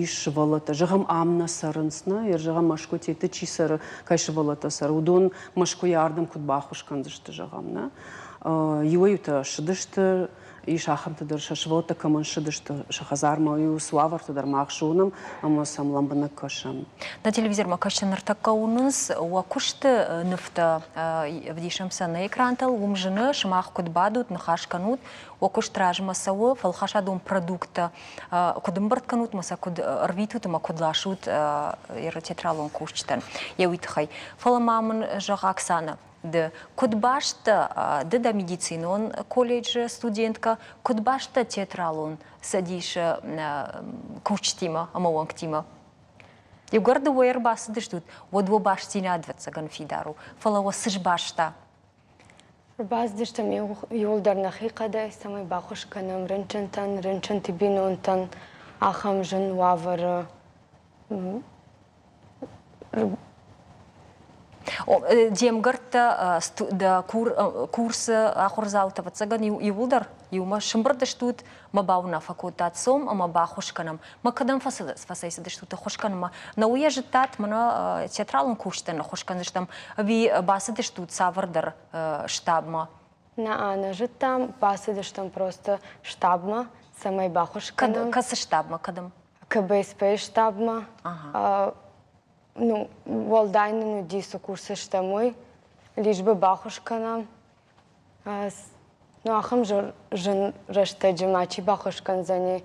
ис сывӕллӕттӕ. Зӕгъӕм, ам нӕ цӕрынц, нӕ? Зӕгъӕм, Мӕскуытеты чи цӕры, кӕй сывӕллӕттӕ цӕры, уыдон Мӕскуыйӕ ардӕм куыд баххуыс кӕндзысты, зӕгъӕм, нӕ? Иуӕй-иутӕ ссыдысты, ис ахӕмтӕ дӕр, сӕ сывӕллӕттӕ кӕмӕн ссыдысты сӕ хӕдзармӕ, уый цы уавӕрты дӕр мах зонӕм ӕмӕ сӕм лӕмбынӕг кӕсӕм. Нӕ телевизормӕ кӕсджытӕ ныртӕккӕ уынынц уӕ куысты нывтӕ, ӕвдисӕм сӕ нӕ экрантыл, уым зыны, сымах куыд бадут, ныхас кӕнут, уӕ куыст размӕ цӕуы, фӕлхасадон продукттӕ куыд ӕмбырд кӕнут ӕмӕ сӕ куыд ӕрвитут ӕмӕ куыд ласут театралон кусджытӕн, йӕ уый тыххӕй. Фӕлӕ ма мын зӕгъ, Оксана, ды куыд баст дӕ, ды дӕ медицинон колледжы студенткӕ, куыд баст дӕ театралон цӕдисы кусджытимӕ ӕмӕ уӕнгтимӕ? Иугӕр дыууӕ ӕрбацыдыстут, уӕд уӕ бастдзинад ӕвӕццӕгӕн фидар у, фӕлӕ уӕ цы сбаста? Ӕрбацыдыстӕм иууылдӕр нӕхи хъӕдӕй, цӕмӕй баххуыс кӕнӕм рынчынтӕн, рынчынты бинонтӕн ахӕм зын уавӕры. Де мгӕрттӕ дӕ курсы ахуырдзаутӕ, ӕвӕццӕгӕн, иууылдӕр иумӕ сымбырд стут мӕ бауынаффӕ кодтат, цом ӕмӕ баххуыс кӕнӕм. Мӕ кӕдӕм фӕцӕйцыдыстут ӕххуыс кӕнынмӕ? Нӕ уый зыдтат, мӕнӕ театралон кусджытӕн ӕххуыс кӕндзыстӕм, ӕви бацыдыстут цавӕрдӕр штабмӕ? Нӕ, нӕ зыдтам, бацыдыстӕм просто штабмӕ, цӕмӕй баххуыс кӕнӕм. Кӕцы штабмӕ, кӕдӕм? КБСП-йы штабмӕ. Ну, уӕлдай нын уыди, цы курсы стӕм, уый, лишь бы баххуыс кӕнӕм. Ну, ахӕм зын рӕстӕджы ма чи баххуыс кӕндзӕни?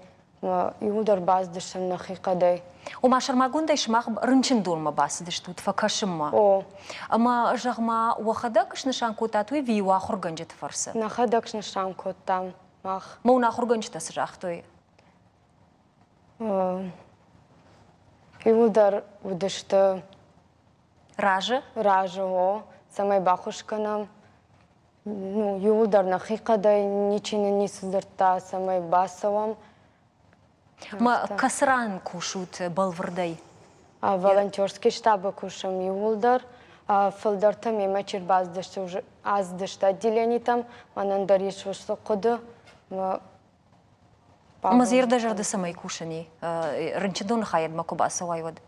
Иуылдӕр бацыдыстӕм нӕхи хъӕдӕй. Ома сӕрмагондӕй сымах рынчындонмӕ бацыдыстут фӕкӕсынмӕ? О. Ӕмӕ, зӕгъ-ма, уӕхӕдӕг снысан кодтат уый ӕви уӕ ахуыргӕнджыты фӕрцы? Нӕхӕдӕг снысан кодтам мах. Мӕ уын ахуыргӕнджытӕ цы загътой? Иуылдӕр уыдысты Разы? Разы, о, цӕмӕй баххуыс кӕнӕм. Ну, иууылдӕр нӕхи хъӕдӕй ничи нын ницы дзырдта, цӕмӕй бацӕуӕм. Ма кӕцы ран кусут бӕлвырдӕй? Волонтерский штабы кусӕм иууылдӕр. Фылдӕртӕ мемӕ чи рбацыдысты, ацыдысты отделенитӕм. Мӕнӕн дӕр ис уыцы хъуыды. Ӕмӕ зӕрдӕ зӕрдӕ цӕмӕй кусын и? Рынчындоны хайадмӕ куы бацӕуай, уӕд?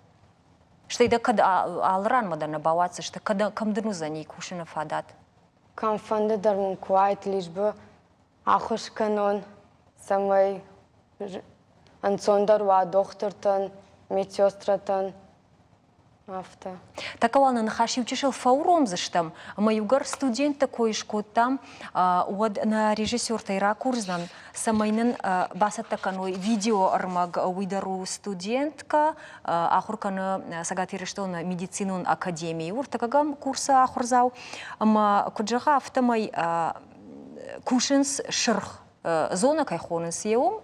Стӕй дӕ кӕд алы ранмӕ дӕр нӕ бауадздзысты, кӕд кӕм дын уыдзӕни кусыны фадат? Кӕмфӕнды дӕр мын куы уаид, лишь бы ӕххуыс кӕнон, цӕмӕй ӕнцондӕр уа дохтыртӕн, медсестратӕн, афтӕ. Тӕккӕ уал нӕ ныхас иучысыл фӕуромдзыстӕм, ӕмӕ иугӕр студентты кой скодтам, уӕд нӕ режиссертӕй ракурдзынӕн, цӕмӕй нын бацӕттӕ кӕной видеоӕрмӕг. Уый дӕр у студенткӕ, ахуыр кӕны Цӕгат Ирыстоны медицинон академийы ӕртыккӕгӕм курсы ахуырдзау. Ӕмӕ куыд зӕгъа, афтӕмӕй кусынц сырх зонӕ кӕй хонынц, йе уым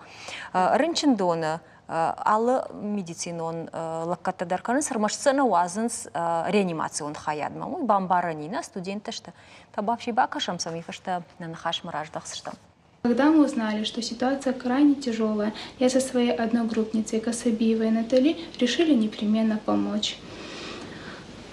рынчындоны алы медицинон лӕггӕдтӕ дӕр кӕнынц, ӕрмӕст сӕ нӕ уадзынц реанимацион хайадмӕ. Уый бамбарӕн и, нӕ студенттӕ сты. Табуафси бакӕсӕм сӕм, уый фӕстӕ нӕ ныхасмӕ раздӕхдзыстӕм. Когда мы узнали, что ситуация крайне тяжелая, я со своей одногруппницей Касабиевой Натали решили непременно помочь.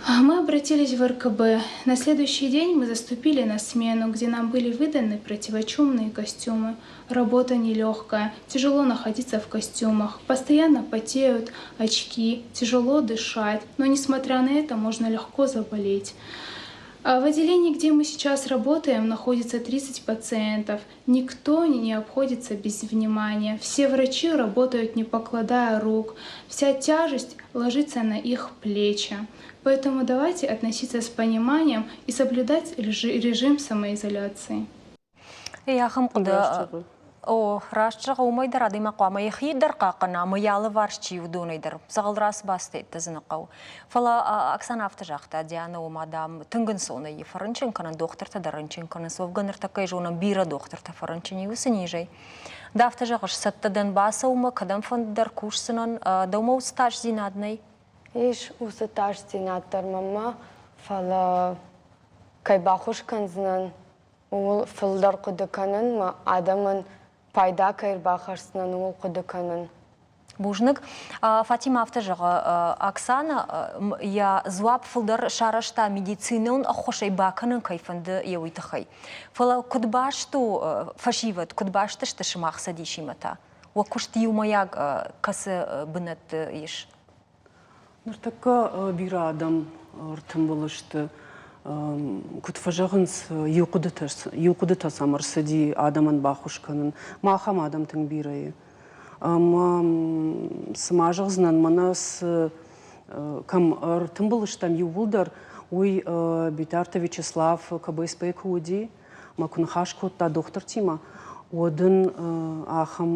Мы обратились в РКБ. На следующий день мы заступили на смену, где нам были выданы противочумные костюмы. Работа нелегкая, тяжело находиться в костюмах, постоянно потеют очки, тяжело дышать, но несмотря на это можно легко заболеть. В отделении, где мы сейчас работаем, находится 30 пациентов. Никто не обходится без внимания. Все врачи работают, не покладая рук. Вся тяжесть ложится на их плечи. Поэтому давайте относиться с пониманием и соблюдать режим самоизоляции. Ахӕм хъуыды О, раст зӕгъы, уымӕй дӕр адӕймаг хъуамӕ йӕхи дӕр хъахъхъӕна ӕмӕ йӕ алыварс чи уыдонӕй дӕр. Дзӕгъӕл рацбастӕйттӕ дзы нӕ хъӕуы. Фӕлӕ Оксана афтӕ загъта, Диана, ома, дам, тынг ӕнцонӕй и фӕрынчын кӕнын, дохтыртӕ дӕр рынчын кӕнынц. Уӕвгӕ ныртӕккӕйы зонӕм, бирӕ дохтыртӕ фӕрынчын и уыцы низӕй. Ды афтӕ зӕгъыс, цӕттӕ дӕн бацӕуынмӕ, кӕдӕмфӕнды дӕр кусдзынӕн, дӕумӕ уыцы тасдзинад нӕй? Ис уыцы тасдзинад дӕр мӕнмӕ, фӕлӕ кӕй баххуыс кӕндзынӕн, ууыл фылдӕр хъуыды кӕнын мӕ адӕмӕн пайда кӕй ӕрбахӕсдзынӕн, ууыл хъуыды кӕнын. Бузныг. Фатимӕ афтӕ зӕгъы, Оксана йӕ дзуапп фылдӕр сарӕзта медицинон ӕххуысӕй бакӕнын кӕй фӕнды, йӕ уый тыххӕй. Фӕлӕ куыд баст у фӕсивӕд, куыд баст сты сымах цӕдисимӕ та? Уӕ куыст иумӕйаг кӕцы бынӕтты ис? Ныртӕккӕ бирӕ адӕм ӕртымбыл сты. Куыд фӕзӕгъынц, иу хъуыдытӕ, иу хъуыдытӕ сӕм ӕрцыди адӕмӕн баххуыс кӕнын. Махӕм адӕм тынг бирӕ и. Ӕмӕ цы ма зӕгъдзынӕн, мӕнӕ цы кӕм ӕртымбыл стӕм иууылдӕр, уый Битарты Вячеслав КБСП куы уыди, ӕмӕ куы ныхас кодта дохтыртимӕ, уӕд ын ахӕм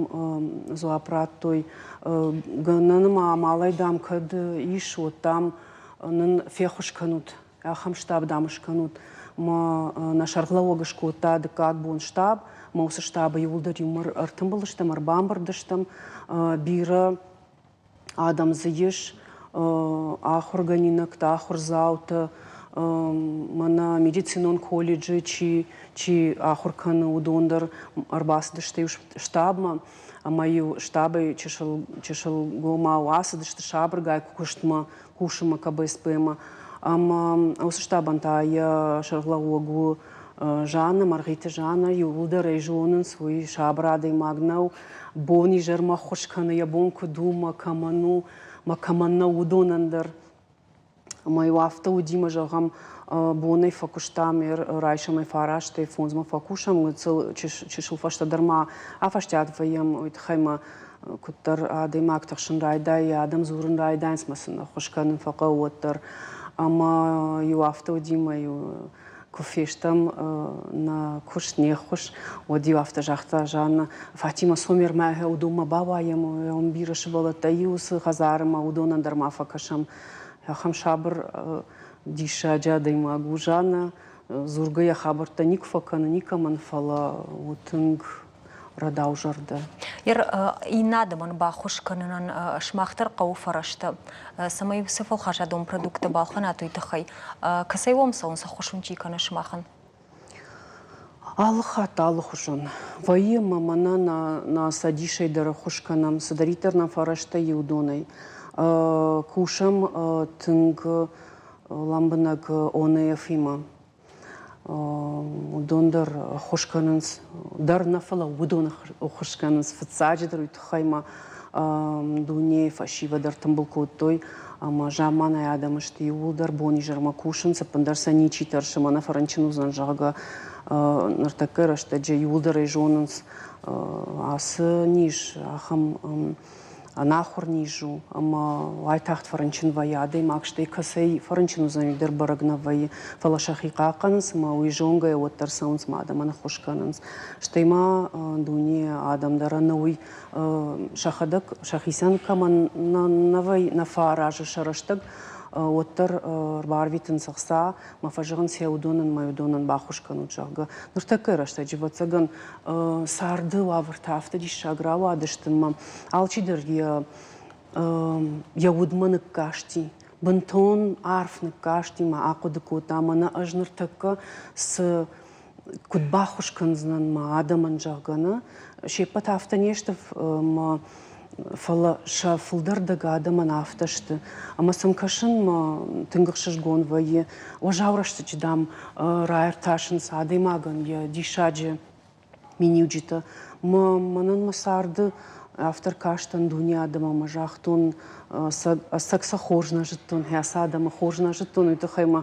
дзуапп радтой, гӕнӕн ма амалӕй, дам, кӕд ис, уӕд, дам, нын феххуыс кӕнут, ахӕм штаб, дам, скӕнут. Мӕ нӕ сӕргълӕууӕг скодта дыккаг бон штаб, мӕ уыцы штабы иууылдӕр иумӕ ӕртымбыл стӕм, ӕрбамбырд стӕм. Бирӕ адӕм дзы ис, ахуыргӕнинӕгтӕ, ахуырдзаутӕ, мӕнӕ медицинон колледжы чи, чи ахуыр кӕны, уыдон дӕр ӕрбацыдысты иу штабмӕ ӕмӕ-иу штабӕй чысыл, чысылгомау ацыдысты сабыргай куыстмӕ, кусынмӕ КБСП-мӕ. Ӕмӕ уыцы штабӕн та йӕ сӕргълӕууӕг у Жанна, Мӕргъиты Жанна, иууылдӕр ӕй зонынц, уый сабыр адӕймаг нӕу, бон-изӕрмӕ ӕххуыс кӕны, йӕ бон куыд у, мӕ кӕмӕн у, мӕ кӕмӕн нӕу, уыдонӕн дӕр. Ӕмӕ-иу афтӕ уыди, мӕ зӕгъӕм, бонӕй фӕкуыстам, райсомӕй фарастӕй фондзмӕ фӕкусӕм, чысыл фӕстӕдӕр ма афӕстиат вӕййӕм, уый тыххӕй мӕ куыддӕр адӕймаг тыхсын райдайы, адӕм дзурын райдайынц, мӕ сын ӕххуыс кӕнын фӕхъӕуы уӕддӕр. Ӕмӕ-иу афтӕ уыди, мӕ-иу. Куы фестӕм нӕ куыст, не ххуыс, уӕд-иу афтӕ загъта Жанна, Фатимӕ, Сомермӕ уыдонмӕ бауайӕм, уым бирӕ сывӕллӕттӕ и уыцы хӕдзары ӕмӕ уыдонӕн дӕр ма фӕкӕсӕм. Ахӕм сабыр диссаджы адӕймаг у Жанна. Дзургӕ йӕ хабӕрттӕ никуы фӕкӕны никӕмӕн, фӕлӕ у тынг рӕдаузӕрдӕ. Иннӕ адӕмӕн баххуыс кӕнынӕн сымах дӕр хъӕуы фӕрӕзтӕ, цӕмӕй уыцы фӕлхасадон продукттӕ балхӕнат, уый тыххӕй. Кӕцӕй уӕм цӕуынц, ӕххуыс уын чи кӕны сымахӕн? Алы хатт алыхуызон вӕййы ӕмӕ мӕнӕ нӕ цӕдисӕй дӕр ӕххуыс кӕнӕм, цыдӕриддӕр нӕм фӕрӕзтӕ и, уыдонӕй. Кусӕм тынг лӕмбынӕг ОНФ-имӕ. Уыдон дӕр ӕххуыс кӕнынц, дӕр нӕ, фӕлӕ уыдон ӕххуыс кӕнынц. Фыццаджыдӕр уый тыххӕй ма дунейы фӕсивӕд ӕртымбыл кодтой ӕмӕ замманай адӕм сты иууылдӕр бон-изӕрмӕ кусынц, ӕппындӕр сӕ ничи тӕрсы, мӕнӕ фӕрынчын уыдзӕн, зӕгъгӕ, ныртӕккӕ рӕстӕджы иууылдӕр ӕй зонынц, ацы низ ахӕм ӕнахуыр низ у ӕмӕ уайтагъд фӕрынчын вӕййы адӕймаг, стӕй кӕцӕй фӕрынчын уыдзӕн, уый дӕр бӕрӕг нӕ вӕййы. Фӕлӕ сӕхи хъахъхъӕнынц ӕмӕ уый зонгӕйӕ уӕддӕр цӕуынц ӕмӕ адӕмӕн ӕххуыс кӕнынц. Стӕй ма дунейы адӕм дӕр ӕнӕуый сӕхӕдӕг сӕхицӕн кӕмӕн нӕ вӕййы, нӕ фӕаразы сӕ рӕстӕг, уӕддӕр ӕрбарвитынц ӕхца мӕ фӕзӕгъынц, йӕ уыдонӕн мӕ уыдонӕн баххуыс кӕнут, зӕгъгӕ. Ныртӕккӕйы рӕстӕджы, ӕвӕццӕгӕн, царды уавӕртӕ афтӕ диссаг рауадысты ӕмӕ алчидӕр йӕ йӕ удмӕ ныккасти, бынтон арф ныккасти мӕ ахъуыды кодта, мӕнӕ ӕз ныртӕккӕ цы куыд баххуыс кӕндзынӕн мӕ адӕмӕн, зӕгъгӕ, нӕ. Се ппӕт афтӕ не сты, мӕ фӕлӕ сӕ фылдӕр дӕг адӕмӕн афтӕ сты. Ӕмӕ сӕм кӕсынмӕ тынг ӕхсызгон вӕййы. Уӕззау рӕстӕджы, дам, раиртасынц адӕймагӕн йӕ диссаджы миниуджытӕ. Мӕнӕн мӕ царды афтӕ ркастӕн дуне адӕммӕ ӕмӕ загътон, ӕцӕг сӕ хорз нӕ зыдтон, хӕцы адӕмы хорз нӕ зыдтон, уый тыххӕй мӕ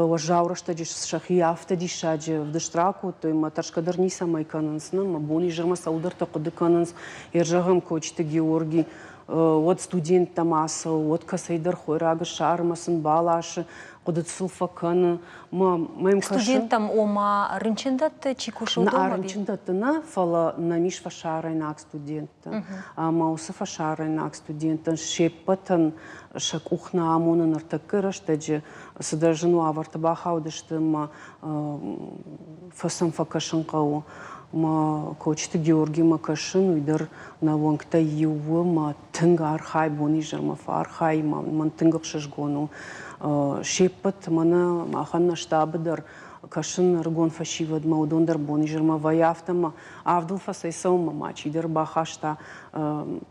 уӕззау рӕстӕджы сӕхи афтӕ диссаджы ӕвдыст ракодтой, мӕ тӕрсгӕ дӕр ницӕмӕй кӕнынц, нӕ мӕ бон изӕрмӕ цӕуылдӕртӕ хъуыды кӕнынц. Зӕгъӕм, Кочиты Георги уӕд студенттӕм ацӕуы, уӕд кӕцӕйдӕр хойраг ссары ӕмӕ сын баласы, хъуыды сыл фӕкӕны. Мӕм Студенттӕм, ома рынчындӕтты чи кусы, уыдонмӕ? Рынчындӕтты нӕ, фӕлӕ нӕм ис фӕсарӕйнаг студенттӕ. Ӕмӕ уыцы фӕсарӕйнаг студенттӕн се ппӕтӕн сӕ къух нӕ амоны ныртӕккӕ рӕстӕджы цыдӕр зын уавӕрты бахаудысты ӕмӕ сӕм фӕкӕсын хъӕуы. Мӕ Кочиты Георгимӕ кӕсын, уый дӕр нӕ уӕнгтӕй иу у, мӕ тынг архайы, бон-изӕрмӕ фӕархайы, мӕн тынг ӕхсызгон у. Се ппӕт мӕнӕ махӕн нӕ штабы дӕр кӕсын ӕрыгон фӕсивӕдмӕ, уыдон дӕр бон-изӕрмӕ вӕййы афтӕ ӕмӕ авдыл фӕцӕйцӕуынмӕ ма чидӕр бахаста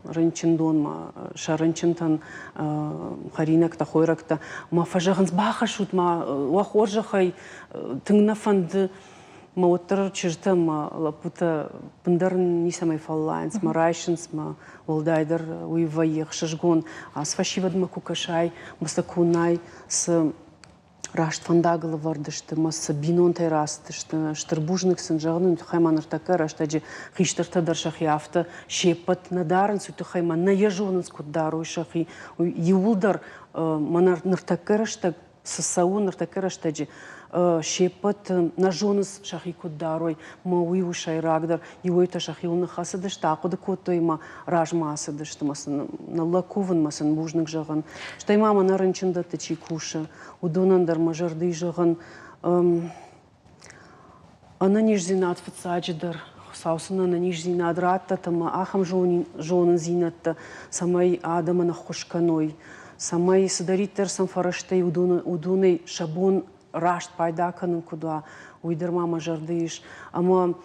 рынчындонмӕ сӕ рынчынтӕн хӕринӕгтӕ, хойрӕгтӕ. Мӕ фӕзӕгъынц, бахӕссут ма уӕ хорзӕхӕй, тынг нӕ фӕнды. Мӕ уӕддӕр чызджытӕ ӕмӕ лӕппутӕ бындӕр ницӕмӕй фӕллайынц, мӕ райсынц мӕ, уӕлдайдӕр уый вӕййы ӕхсызгон. Ацы фӕсивӕдмӕ куы кӕсай, мӕ сӕ куы уынай, цы раст фӕндагыл ӕвӕрд сты мӕ цы бинонтӕй рацыдысты, стыр бузныг сын зӕгъын, уый тыххӕй ма ныртӕккӕ рӕстӕджы хистӕртӕ дӕр сӕхи афтӕ се ппӕт нӕ дарынц, уый тыххӕй ма нӕ йӕ зонынц, куыд дарой сӕхи. Иууылдӕр мӕнӕ ныртӕккӕ рӕстӕг цы цӕуы ныртӕккӕ рӕстӕджы, се ппӕт нӕ зонынц сӕхи куыд дарой, мӕ уый у сӕйрагдӕр. Иуӕйтӕ сӕхиуыл ныххӕцыдысты, ахъуыды кодтой ӕмӕ размӕ ацыдысты мӕ сын ныллӕг кувын, мӕ сын бузныг зӕгъын. Стӕй ма мӕнӕ рынчындӕтты чи кусы, уыдонӕн дӕр мӕ зӕрдыйы зӕгъын, Ӕнӕниздзинад фыццаджыдӕр, Хуыцау сын ӕнӕниздзинад раттӕт ӕмӕ ахӕм зонындзинӕдтӕ, цӕмӕй адӕмӕн ӕххуыс кӕной, цӕмӕй цыдӕриддӕр сӕм фӕрӕзтӕй уыдонӕй сӕ бон раст пайда кӕнын куыд уа, уый дӕр ма мӕ зӕрды ис. Ӕмӕ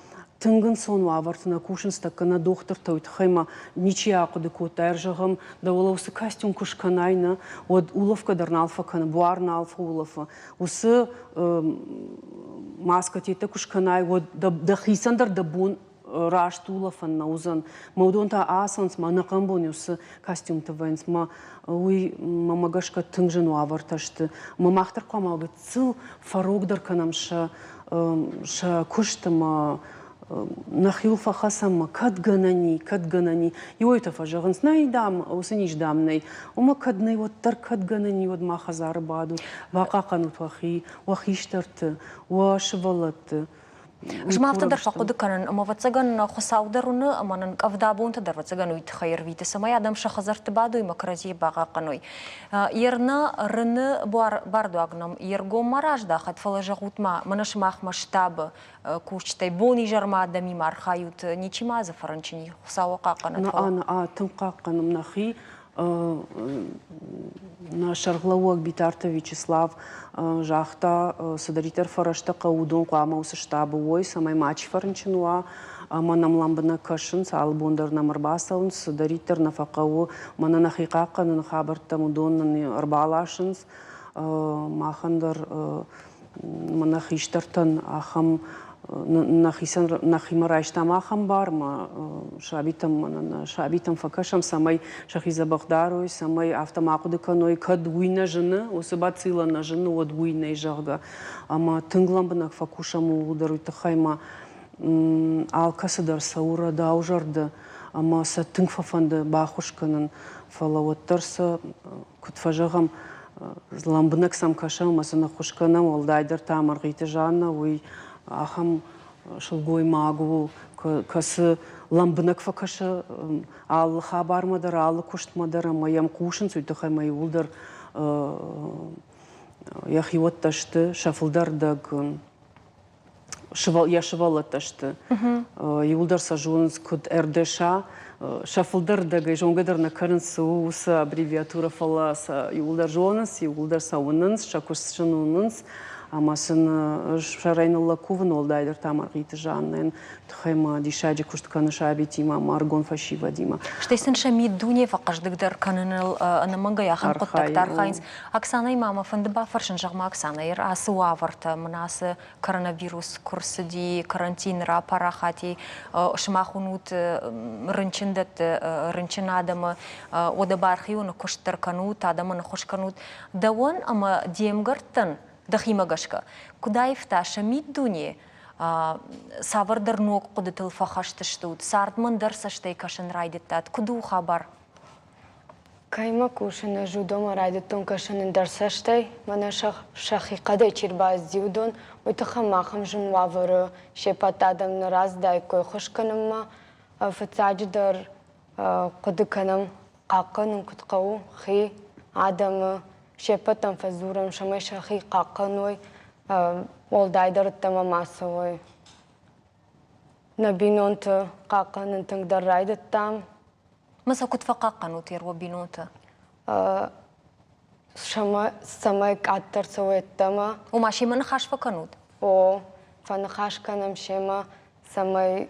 тынг ӕнцон уавӕрты нӕ кусынц тӕккӕ нӕ дохтыртӕ, уый тыххӕй ма ничи ахъуыды кодта, ӕрзӕгъӕм, дӕуыл уыцы костюм куы скӕнай, нӕ, уӕд улӕфгӕ дӕр нал фӕкӕны, буар нал фӕулӕфы. Уыцы маскӕтӕ куы скӕнай, уӕд дӕхицӕн дӕр дӕ бон раст улӕфӕн нӕ уыдзӕн. Мӕ уыдон та ацӕуынц, мӕ ӕнӕхъӕн бон уыцы костюмты вӕййынц. Мӕ уый мӕмӕ гӕсгӕ тынг зын уавӕртӕ сты. Мӕ мах дӕр хъуамӕ гыццыл фӕрогдӕр кӕнӕм сӕ сӕ куыст ӕмӕ Нӕхиуыл фӕхӕцӕм ма, кӕд гӕнӕн и, кӕд гӕнӕн и. Иуӕйтӕ фӕзӕгъынц, нӕй, дам, уыцы низ, дам, нӕй. Ома кӕд нӕй, уӕддӕр кӕд гӕнӕн и, уӕд ма хӕдзары бадут, бахъахъхъӕнут уӕхи, уӕ хистӕрты, уӕ сывӕллӕтты. Ӕз ма афтӕ дӕр фӕхъуыды кӕнын, ӕмӕ ӕвӕццӕгӕн Хуыцау дӕр уыны ӕмӕ нын къӕвда бонты дӕр ӕвӕццӕгӕн уый тыххӕй ӕрвиты, цӕмӕй адӕм сӕ хӕдзӕртты бадой ӕмӕ кӕрӕдзийы бахъахъхъӕной. Ерна рыны бардуаг нӕм йе ргом ма раздахӕд, фӕлӕ зӕгъут-ма, мӕнӕ сымахмӕ штабы кусджытӕй бон-изӕрмӕ адӕмимӕ архайут, ничи ма дзы фӕрынчын и, Хуыцауы хъахъхъӕнӕд. Нӕ, тынг хъахъхъӕнӕм нӕхи. Нӕ сӕргълӕууӕг Битарты Вячеслав загъта, цыдӕриддӕр фӕрӕзтӕ хъӕуы, уыдон хъуамӕ уыцы штабы уой, цӕмӕй мачи фӕрынчын уа ӕмӕ нӕм лӕмбынӕг кӕсынц, алы бон дӕр нӕм ӕрбацӕуынц, цыдӕриддӕр нӕ фӕхъӕуы, мӕнӕ нӕхи хъахъхъӕныны хабӕрттӕм уыдон нын ӕрбаласынц. Махӕн дӕр мӕнӕ хистӕртӕн ахӕм нӕхицӕн нӕхимӕ райстам ахӕм бар, ӕмӕ сабитӕм мӕнӕ сабитӕм фӕкӕсӕм, цӕмӕй сӕхи дзӕбӕх дарой, цӕмӕй афтӕ ма хъуыды кӕной, кӕд уый нӕ зыны, уыцы бацилла нӕ зыны, уӕд уый нӕй, зӕгъгӕ. Ӕмӕ тынг лӕмбынӕг фӕкусӕм ууыл дӕр, уый тыххӕй ма алкӕцы дӕр цӕуы рӕдаузӕрдӕ ӕмӕ сӕ тынг фӕфӕнды баххуыс кӕнын, фӕлӕ уӕддӕр сӕ куыд фӕзӕгъӕм, лӕмбынӕг сӕм кӕсӕм ӕмӕ сын ӕххуыс кӕнӕм, уӕлдайдӕр та Мӕргъиты Жаннӕ, уый ахӕм сылгоймаг у, кӕцы лӕмбынӕг фӕкӕсы алы хабармӕ дӕр, алы куыстмӕ дӕр ӕмӕ йӕм хъусынц, уый тыххӕй ӕмӕ иууылдӕр йӕхиуӕттӕ сты, сӕ фылдӕр дӕг йӕ сывӕллӕттӕ сты. Иууылдӕр сӕ зонынц, куыд РДШ. Сӕ фылдӕр рдӕгӕй зонгӕ дӕр нӕ кӕнынц, цы у уыцы аббревиатурӕ, фӕлӕ сӕ иууылдӕр зонынц, иууылдӕр сӕ уынынц, сӕ куыст сын уынынц. Ӕмӕ сын ӕз сӕрӕй ныллӕг кувын, уӕлдайдӕр та Мӕргъиты Жаннӕйӕн, тыххӕй ма диссаджы куыст кӕны сабитимӕ ӕмӕ ӕрыгон фӕсивӕдимӕ. Стӕй сын сӕ миддуне фӕхъӕздыгдӕр кӕныныл ӕнӕмӕнгӕй ахӕм хъуыддӕгтӕ архайынц. Оксанӕйы ма мӕ фӕнды бафӕрсын, зӕгъ-ма, Оксанӕ, ацы уавӕртӕ мын ацы коронавирус куы рцыди, карантин рапарахат и, сымах уынут рынчындӕтты рынчын адӕмы, уӕдӕ бархионы куыст дӕр кӕнут, адӕмӕн ӕххуыс кӕнут. Дӕуӕн ӕмӕ де мгӕрттӕн дӕхимӕ гӕсгӕ, куыд аивта сӕ миддуне, цавӕрдӕр ног хъуыдытыл фӕхӕст стут, цардмӕ ӕндӕр цӕстӕй кӕсын райдыдтат, куыд у хабар? Кӕимӕ кусын, ӕз уыдонмӕ райдыдтон кӕсын ӕндӕр цӕстӕй, мӕнӕ сӕхи хъӕдӕй чи рбацыди, уыдон, уый тыххӕй махӕн зын уавӕры се ппӕт адӕм нӕ рацыдаиккой ххуыс кӕнынмӕ. Фыццаджыдӕр хъуыды кӕнӕм, хъахъхъӕнын куыд хъӕуы хи адӕмы, се ппӕтӕн фӕдзурӕм, цӕмӕй сӕхи хъахъхъӕной, уӕлдайдӕр ӕддӕмӕ ма цӕуой. Нӕ бинонты хъахъхъӕнын тынгдӕр райдыдтам. Ма сӕ куыд фӕхъахъхъӕнут йе бинонтӕ? Цӕмӕй къаддӕр цӕуой ӕддӕмӕ. Ома семӕ ныхас фӕкӕнут? О, фӕныхас кӕнӕм семӕ, цӕмӕй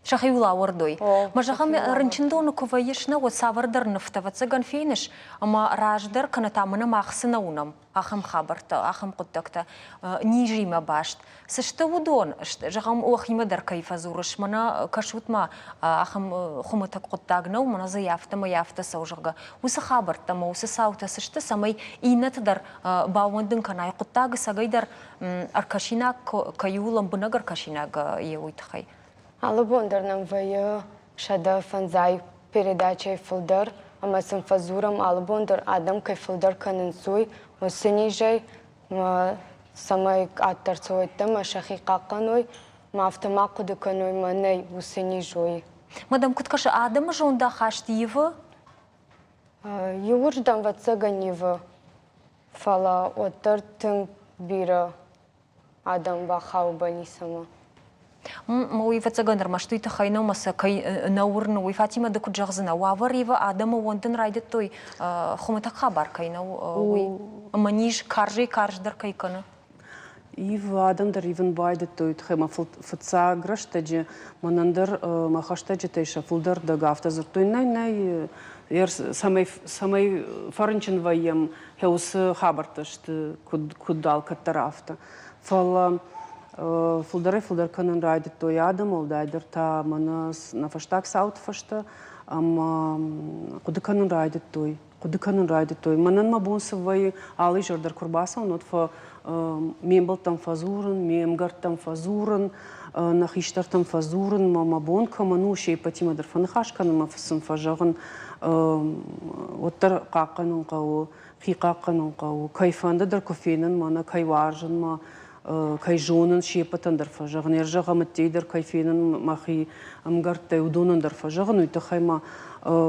сӕхиуыл ауӕрдой. Мӕ зӕгъӕм, рынчындоны куы вӕййыс, нӕ, уӕд цавӕрдӕр нывтӕ, ӕвӕццӕгӕн, феныс, ӕмӕ раздӕр кӕнӕ та мӕнӕ мах цы нӕ уынӕм, ахӕм хабӕрттӕ, ахӕм хъуыддӕгтӕ низимӕ баст. Цы сты уыдон? Зӕгъӕм, уӕхимӕ дӕр кӕй фӕдзурыс, мӕнӕ кӕсут-ма, ахӕм хуымӕтӕг хъуыддаг нӕу, мӕнӕ дзы афтӕмӕй афтӕ цӕуы, зӕгъгӕ. Уыцы хабӕрттӕ ӕмӕ уыцы цаутӕ цы сты, цӕмӕй иннӕты дӕр баууӕндын кӕнай хъуыддаг ӕцӕгӕйдӕр ӕркӕсинаг кӕй у, лӕмбынӕг ӕркӕсинаг йе уый тыххӕй? Алы бон дӕр нӕм вӕййы 105 передачӕйы фылдӕр, ӕмӕ сын фӕдзурӕм, алы бон дӕр адӕм кӕй фылдӕр кӕнынц, уый, уыцы низӕй, цӕмӕй къаддӕр цӕуой ӕмӕ сӕхи хъахъхъӕной, ма афтӕ ма хъуыды кӕной, мӕ нӕй уыцы низ, уый. Мадам, куыд кӕсы, адӕмы зондахаст ивы? Иуырдӕм, ӕвӕццӕгӕн, ивы. Фӕлӕ уӕддӕр тынг бирӕ адӕм бахауы больницӕмӕ. Уый, ӕвӕццӕгӕн, ӕрмӕст уый тыххӕй нӕу, ӕмӕ сӕ кӕй нӕ уырны, уый Фатимӕ ды куыд зӕгъдзынӕ, уавӕр ивы, адӕмы уӕндын райдыдтой, хуымӕтӕг хабар кӕй нӕу, уый, ӕмӕ низ карзӕй-карздӕр кӕй кӕны? Ив адӕм дӕр ивын байдыдтой, тыххӕй мӕ фыццаг рӕстӕджы мӕнӕн дӕр мӕ хӕстӕджытӕй сӕ фылдӕр дӕг афтӕ дзырдтой, нӕй, нӕй, цӕмӕй, цӕмӕй фӕрынчын вӕййӕм, уыцы хабӕрттӕ сты, куыд, куыд алкӕддӕр афтӕ. Фӕлӕ фылдӕрӕй-фылдӕр кӕнын райдыдтой адӕм, уӕлдайдӕр та мӕнӕ нӕ фӕстаг цауты фӕстӕ, ӕмӕ хъуыды кӕнын райдыдтой. Хъуыды кӕнын райдыдтой. Мӕнӕн мӕ бон цы вӕййы, алы изӕр дӕр куы рбацӕуын, уӕд фӕ ме мбӕлттӕм фӕдзурын, ме мгӕрттӕм фӕдзурын, нӕ хистӕртӕм фӕдзурын, мӕ мӕ бон кӕмӕн у, се ппӕтимӕ дӕр фӕныхас кӕнын, мӕ сын фӕзӕгъын, уӕддӕр хъахъхъӕнын хъӕуы, хи хъахъхъӕнын хъӕуы. Кӕй фӕнды дӕр куы фенын, мӕнӕ кӕй уарзын, мӕ кӕй зонын, се ппӕтӕн дӕр фӕзӕгъын. Ӕрзӕгъӕм ӕддейы дӕр кӕй фенын мӕхи ӕмгӕрттӕй, уыдонӕн дӕр фӕзӕгъын, уый тыххӕй ма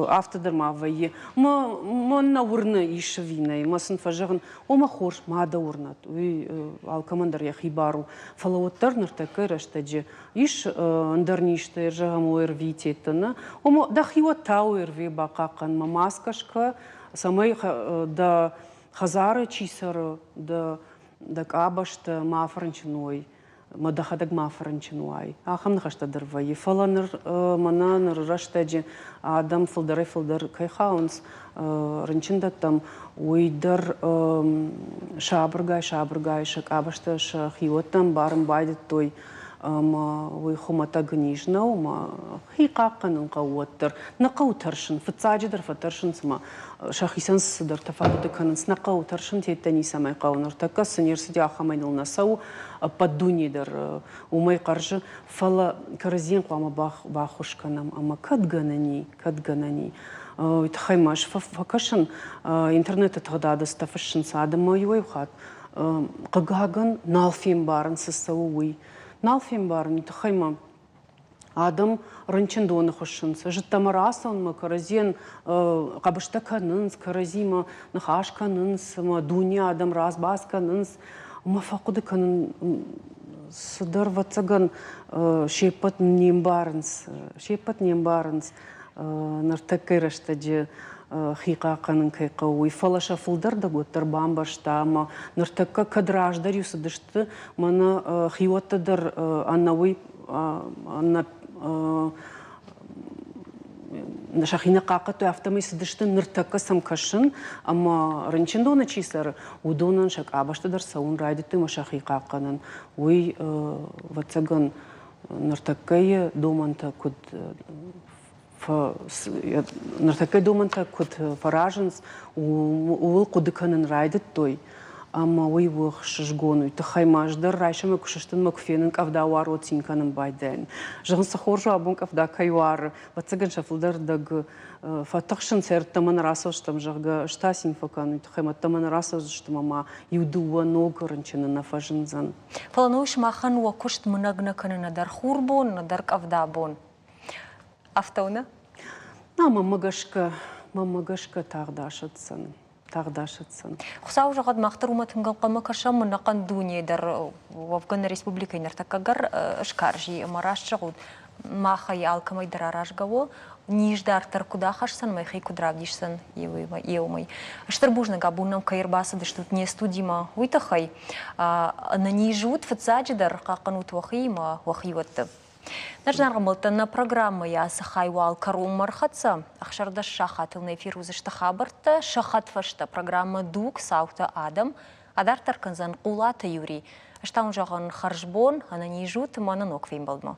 афтӕ дӕр ма вӕййы. Мӕн нӕ уырны ис ӕви нӕй, мӕ сын фӕзӕгъын, ома хорз, ма дӕ уырнӕд, уый алкӕмӕн дӕр йӕхи бар у. Фӕлӕ уӕддӕр ныртӕккӕйы рӕстӕджы ис ӕндӕр низтӕ, зӕгъӕм, ОРВИ теттӕ, нӕ? Ома дӕхиуӕттӕ ОРВИ бахъахъхъӕн, ма маскӕ скӕ, цӕмӕй дӕ хӕдзары чи цӕры, дӕ дӕ къабӕзтӕ ма фӕрынчын уой, мӕ дӕхӕдӕг ма фӕрынчын уай. Ахӕм ныхӕстӕ дӕр вӕййы. Фӕлӕ ныр мӕнӕ ныры рӕстӕджы адӕм фылдӕрӕй-фылдӕр кӕй хауынц рынчындӕттӕм, уый дӕр сабыргай-сабыргай сӕ къабӕзтӕ сӕ хиуӕттӕ ӕмбарын байдыдтой ӕмӕ уый хуымӕтӕг низ нӕу ӕмӕ хи хъахъхъӕнын хъӕуы уӕддӕр. Нӕ хъӕуы тӕрсын, фыццаджыдӕр фӕтӕрсынц ӕмӕ сӕхицӕн цыдӕртӕ фӕхъуыды кӕнынц. Нӕ хъӕуы тӕрсын тедтӕ ницӕмӕй хъӕуы. Ныртӕккӕ цы не рцыди, ахӕмӕй ныл нӕ цӕуы. Ӕппӕт дуне дӕр уымӕй хъӕрзы. Фӕлӕ кӕрӕдзийӕн хъуамӕ баххуыс кӕнӕм ӕмӕ кӕд гӕнӕн и, кӕд гӕнӕн и. Уый тыххӕй ма ӕз фӕкӕсын интернеты тыгъдады цытӕ фыссынц адӕммӕ иуӕй-иу хатт. Хъыгагӕн, нал фембарын, цы цӕуы, уый. Нал фембарын, уый тыххӕй ма адӕм рынчындоны хуыссынц, зыдтӕмӕ рацӕуынмӕ кӕрӕдзийӕн хъӕбыстӕ кӕнынц, кӕрӕдзимӕ ныхас кӕнынц, ӕмӕ дуне адӕм разбас кӕнынц. Ӕмӕ фӕхъуыды кӕнын, цыдӕр, ӕвӕццӕгӕн, се ппӕт не мбарынц, се ппӕт не мбарынц ныртӕккӕйы рӕстӕджы хи хъахъхъӕнын кӕй хъӕуы, уый. Фӕлӕ сӕ фылдӕр дӕр уӕддӕр бамбӕрста ӕмӕ ныртӕккӕ кӕд раздӕр-иу цыдысты, мӕнӕ хиуӕттӕ дӕр ӕнӕуый ӕнӕ сӕхи нӕ хъахъхъӕдтой, афтӕмӕй цыдысты ныртӕккӕ сӕм кӕсын ӕмӕ рынчындоны чи цӕры, уыдонӕн сӕ къабӕзты дӕр цӕуын райдыдтой ӕмӕ сӕхи хъахъхъӕнын. Уый, ӕвӕццӕгӕн, ныртӕккӕйы домӕнтӕ куыд ныртӕккӕ домӕнтӕ куыд фӕразынц, ууыл хъуыды кӕнын райдыдтой. Ӕмӕ уый у ӕхсызгон. Уый тыххӕй ма ӕз дӕр райсомӕй куы сыстын мӕ куы фенын къӕвда уаро цин кӕнын байдайын. Зӕгъын, цы хорз у абон къӕвда кӕй уары. Ӕвӕццӕгӕн сӕ фылдӕр дӕг фӕтыхсынц, ӕрттӕмӕ нӕ рацӕудзыстӕм, зӕгъгӕ, ӕз та цин фӕкӕнын, уый тыххӕй ӕддӕмӕ нӕ рацӕудзыстӕм ӕмӕ иу-дыууӕ ног рынчыны нӕ фӕзындзӕн. Фӕлӕ ныр сымахӕн уӕ куыст мынӕг нӕ кӕны нӕдӕр хурбон, нӕдӕр къӕвдабон. Афтӕ у, нӕ? На, мӕнмӕ гӕсгӕ, мӕнмӕ гӕсгӕ тагъд асӕтдзӕн. Тагъд асӕтдзӕн. Хуыцау зӕгъӕд, мах дӕр уымӕ тынг ӕнхъӕлмӕ кӕсӕм, ӕнӕхъӕн дуне дӕр уӕвгӕ нӕ республикӕйы ныртӕккӕ гӕр скарз и ӕмӕ раст зӕгъут, махӕй алкӕмӕй дӕр аразгӕ у, низ дарддӕр куыд ахӕсдзӕн, мӕхи куыд равдисдзӕн, еумӕй. Стыр бузныг, абон нӕм кӕй ӕрбацыдыстут не студимӕ, уый тыххӕй. Ӕнӕниз ут фыццаджыдӕр, хъахъхъӕнут уӕхиимӕ, уӕхиуӕтты. Нӕ зынаргъ ӕмбӕлттӕ, нӕ программӕйы ацы хай уал кӕронмӕ ӕрхӕццӕ. 16 сахатыл нӕ эфир уыдзысты хабӕрттӕ, сӕ хӕдфӕстӕ программӕ «Дуг, цаутӕ, адӕм» адарддӕр кӕндзӕн Хъулаты Юрий. Ӕз та уын зӕгъын хӕрзбон, ӕнӕниз ут, мӕнӕ ног фембӕлдмӕ.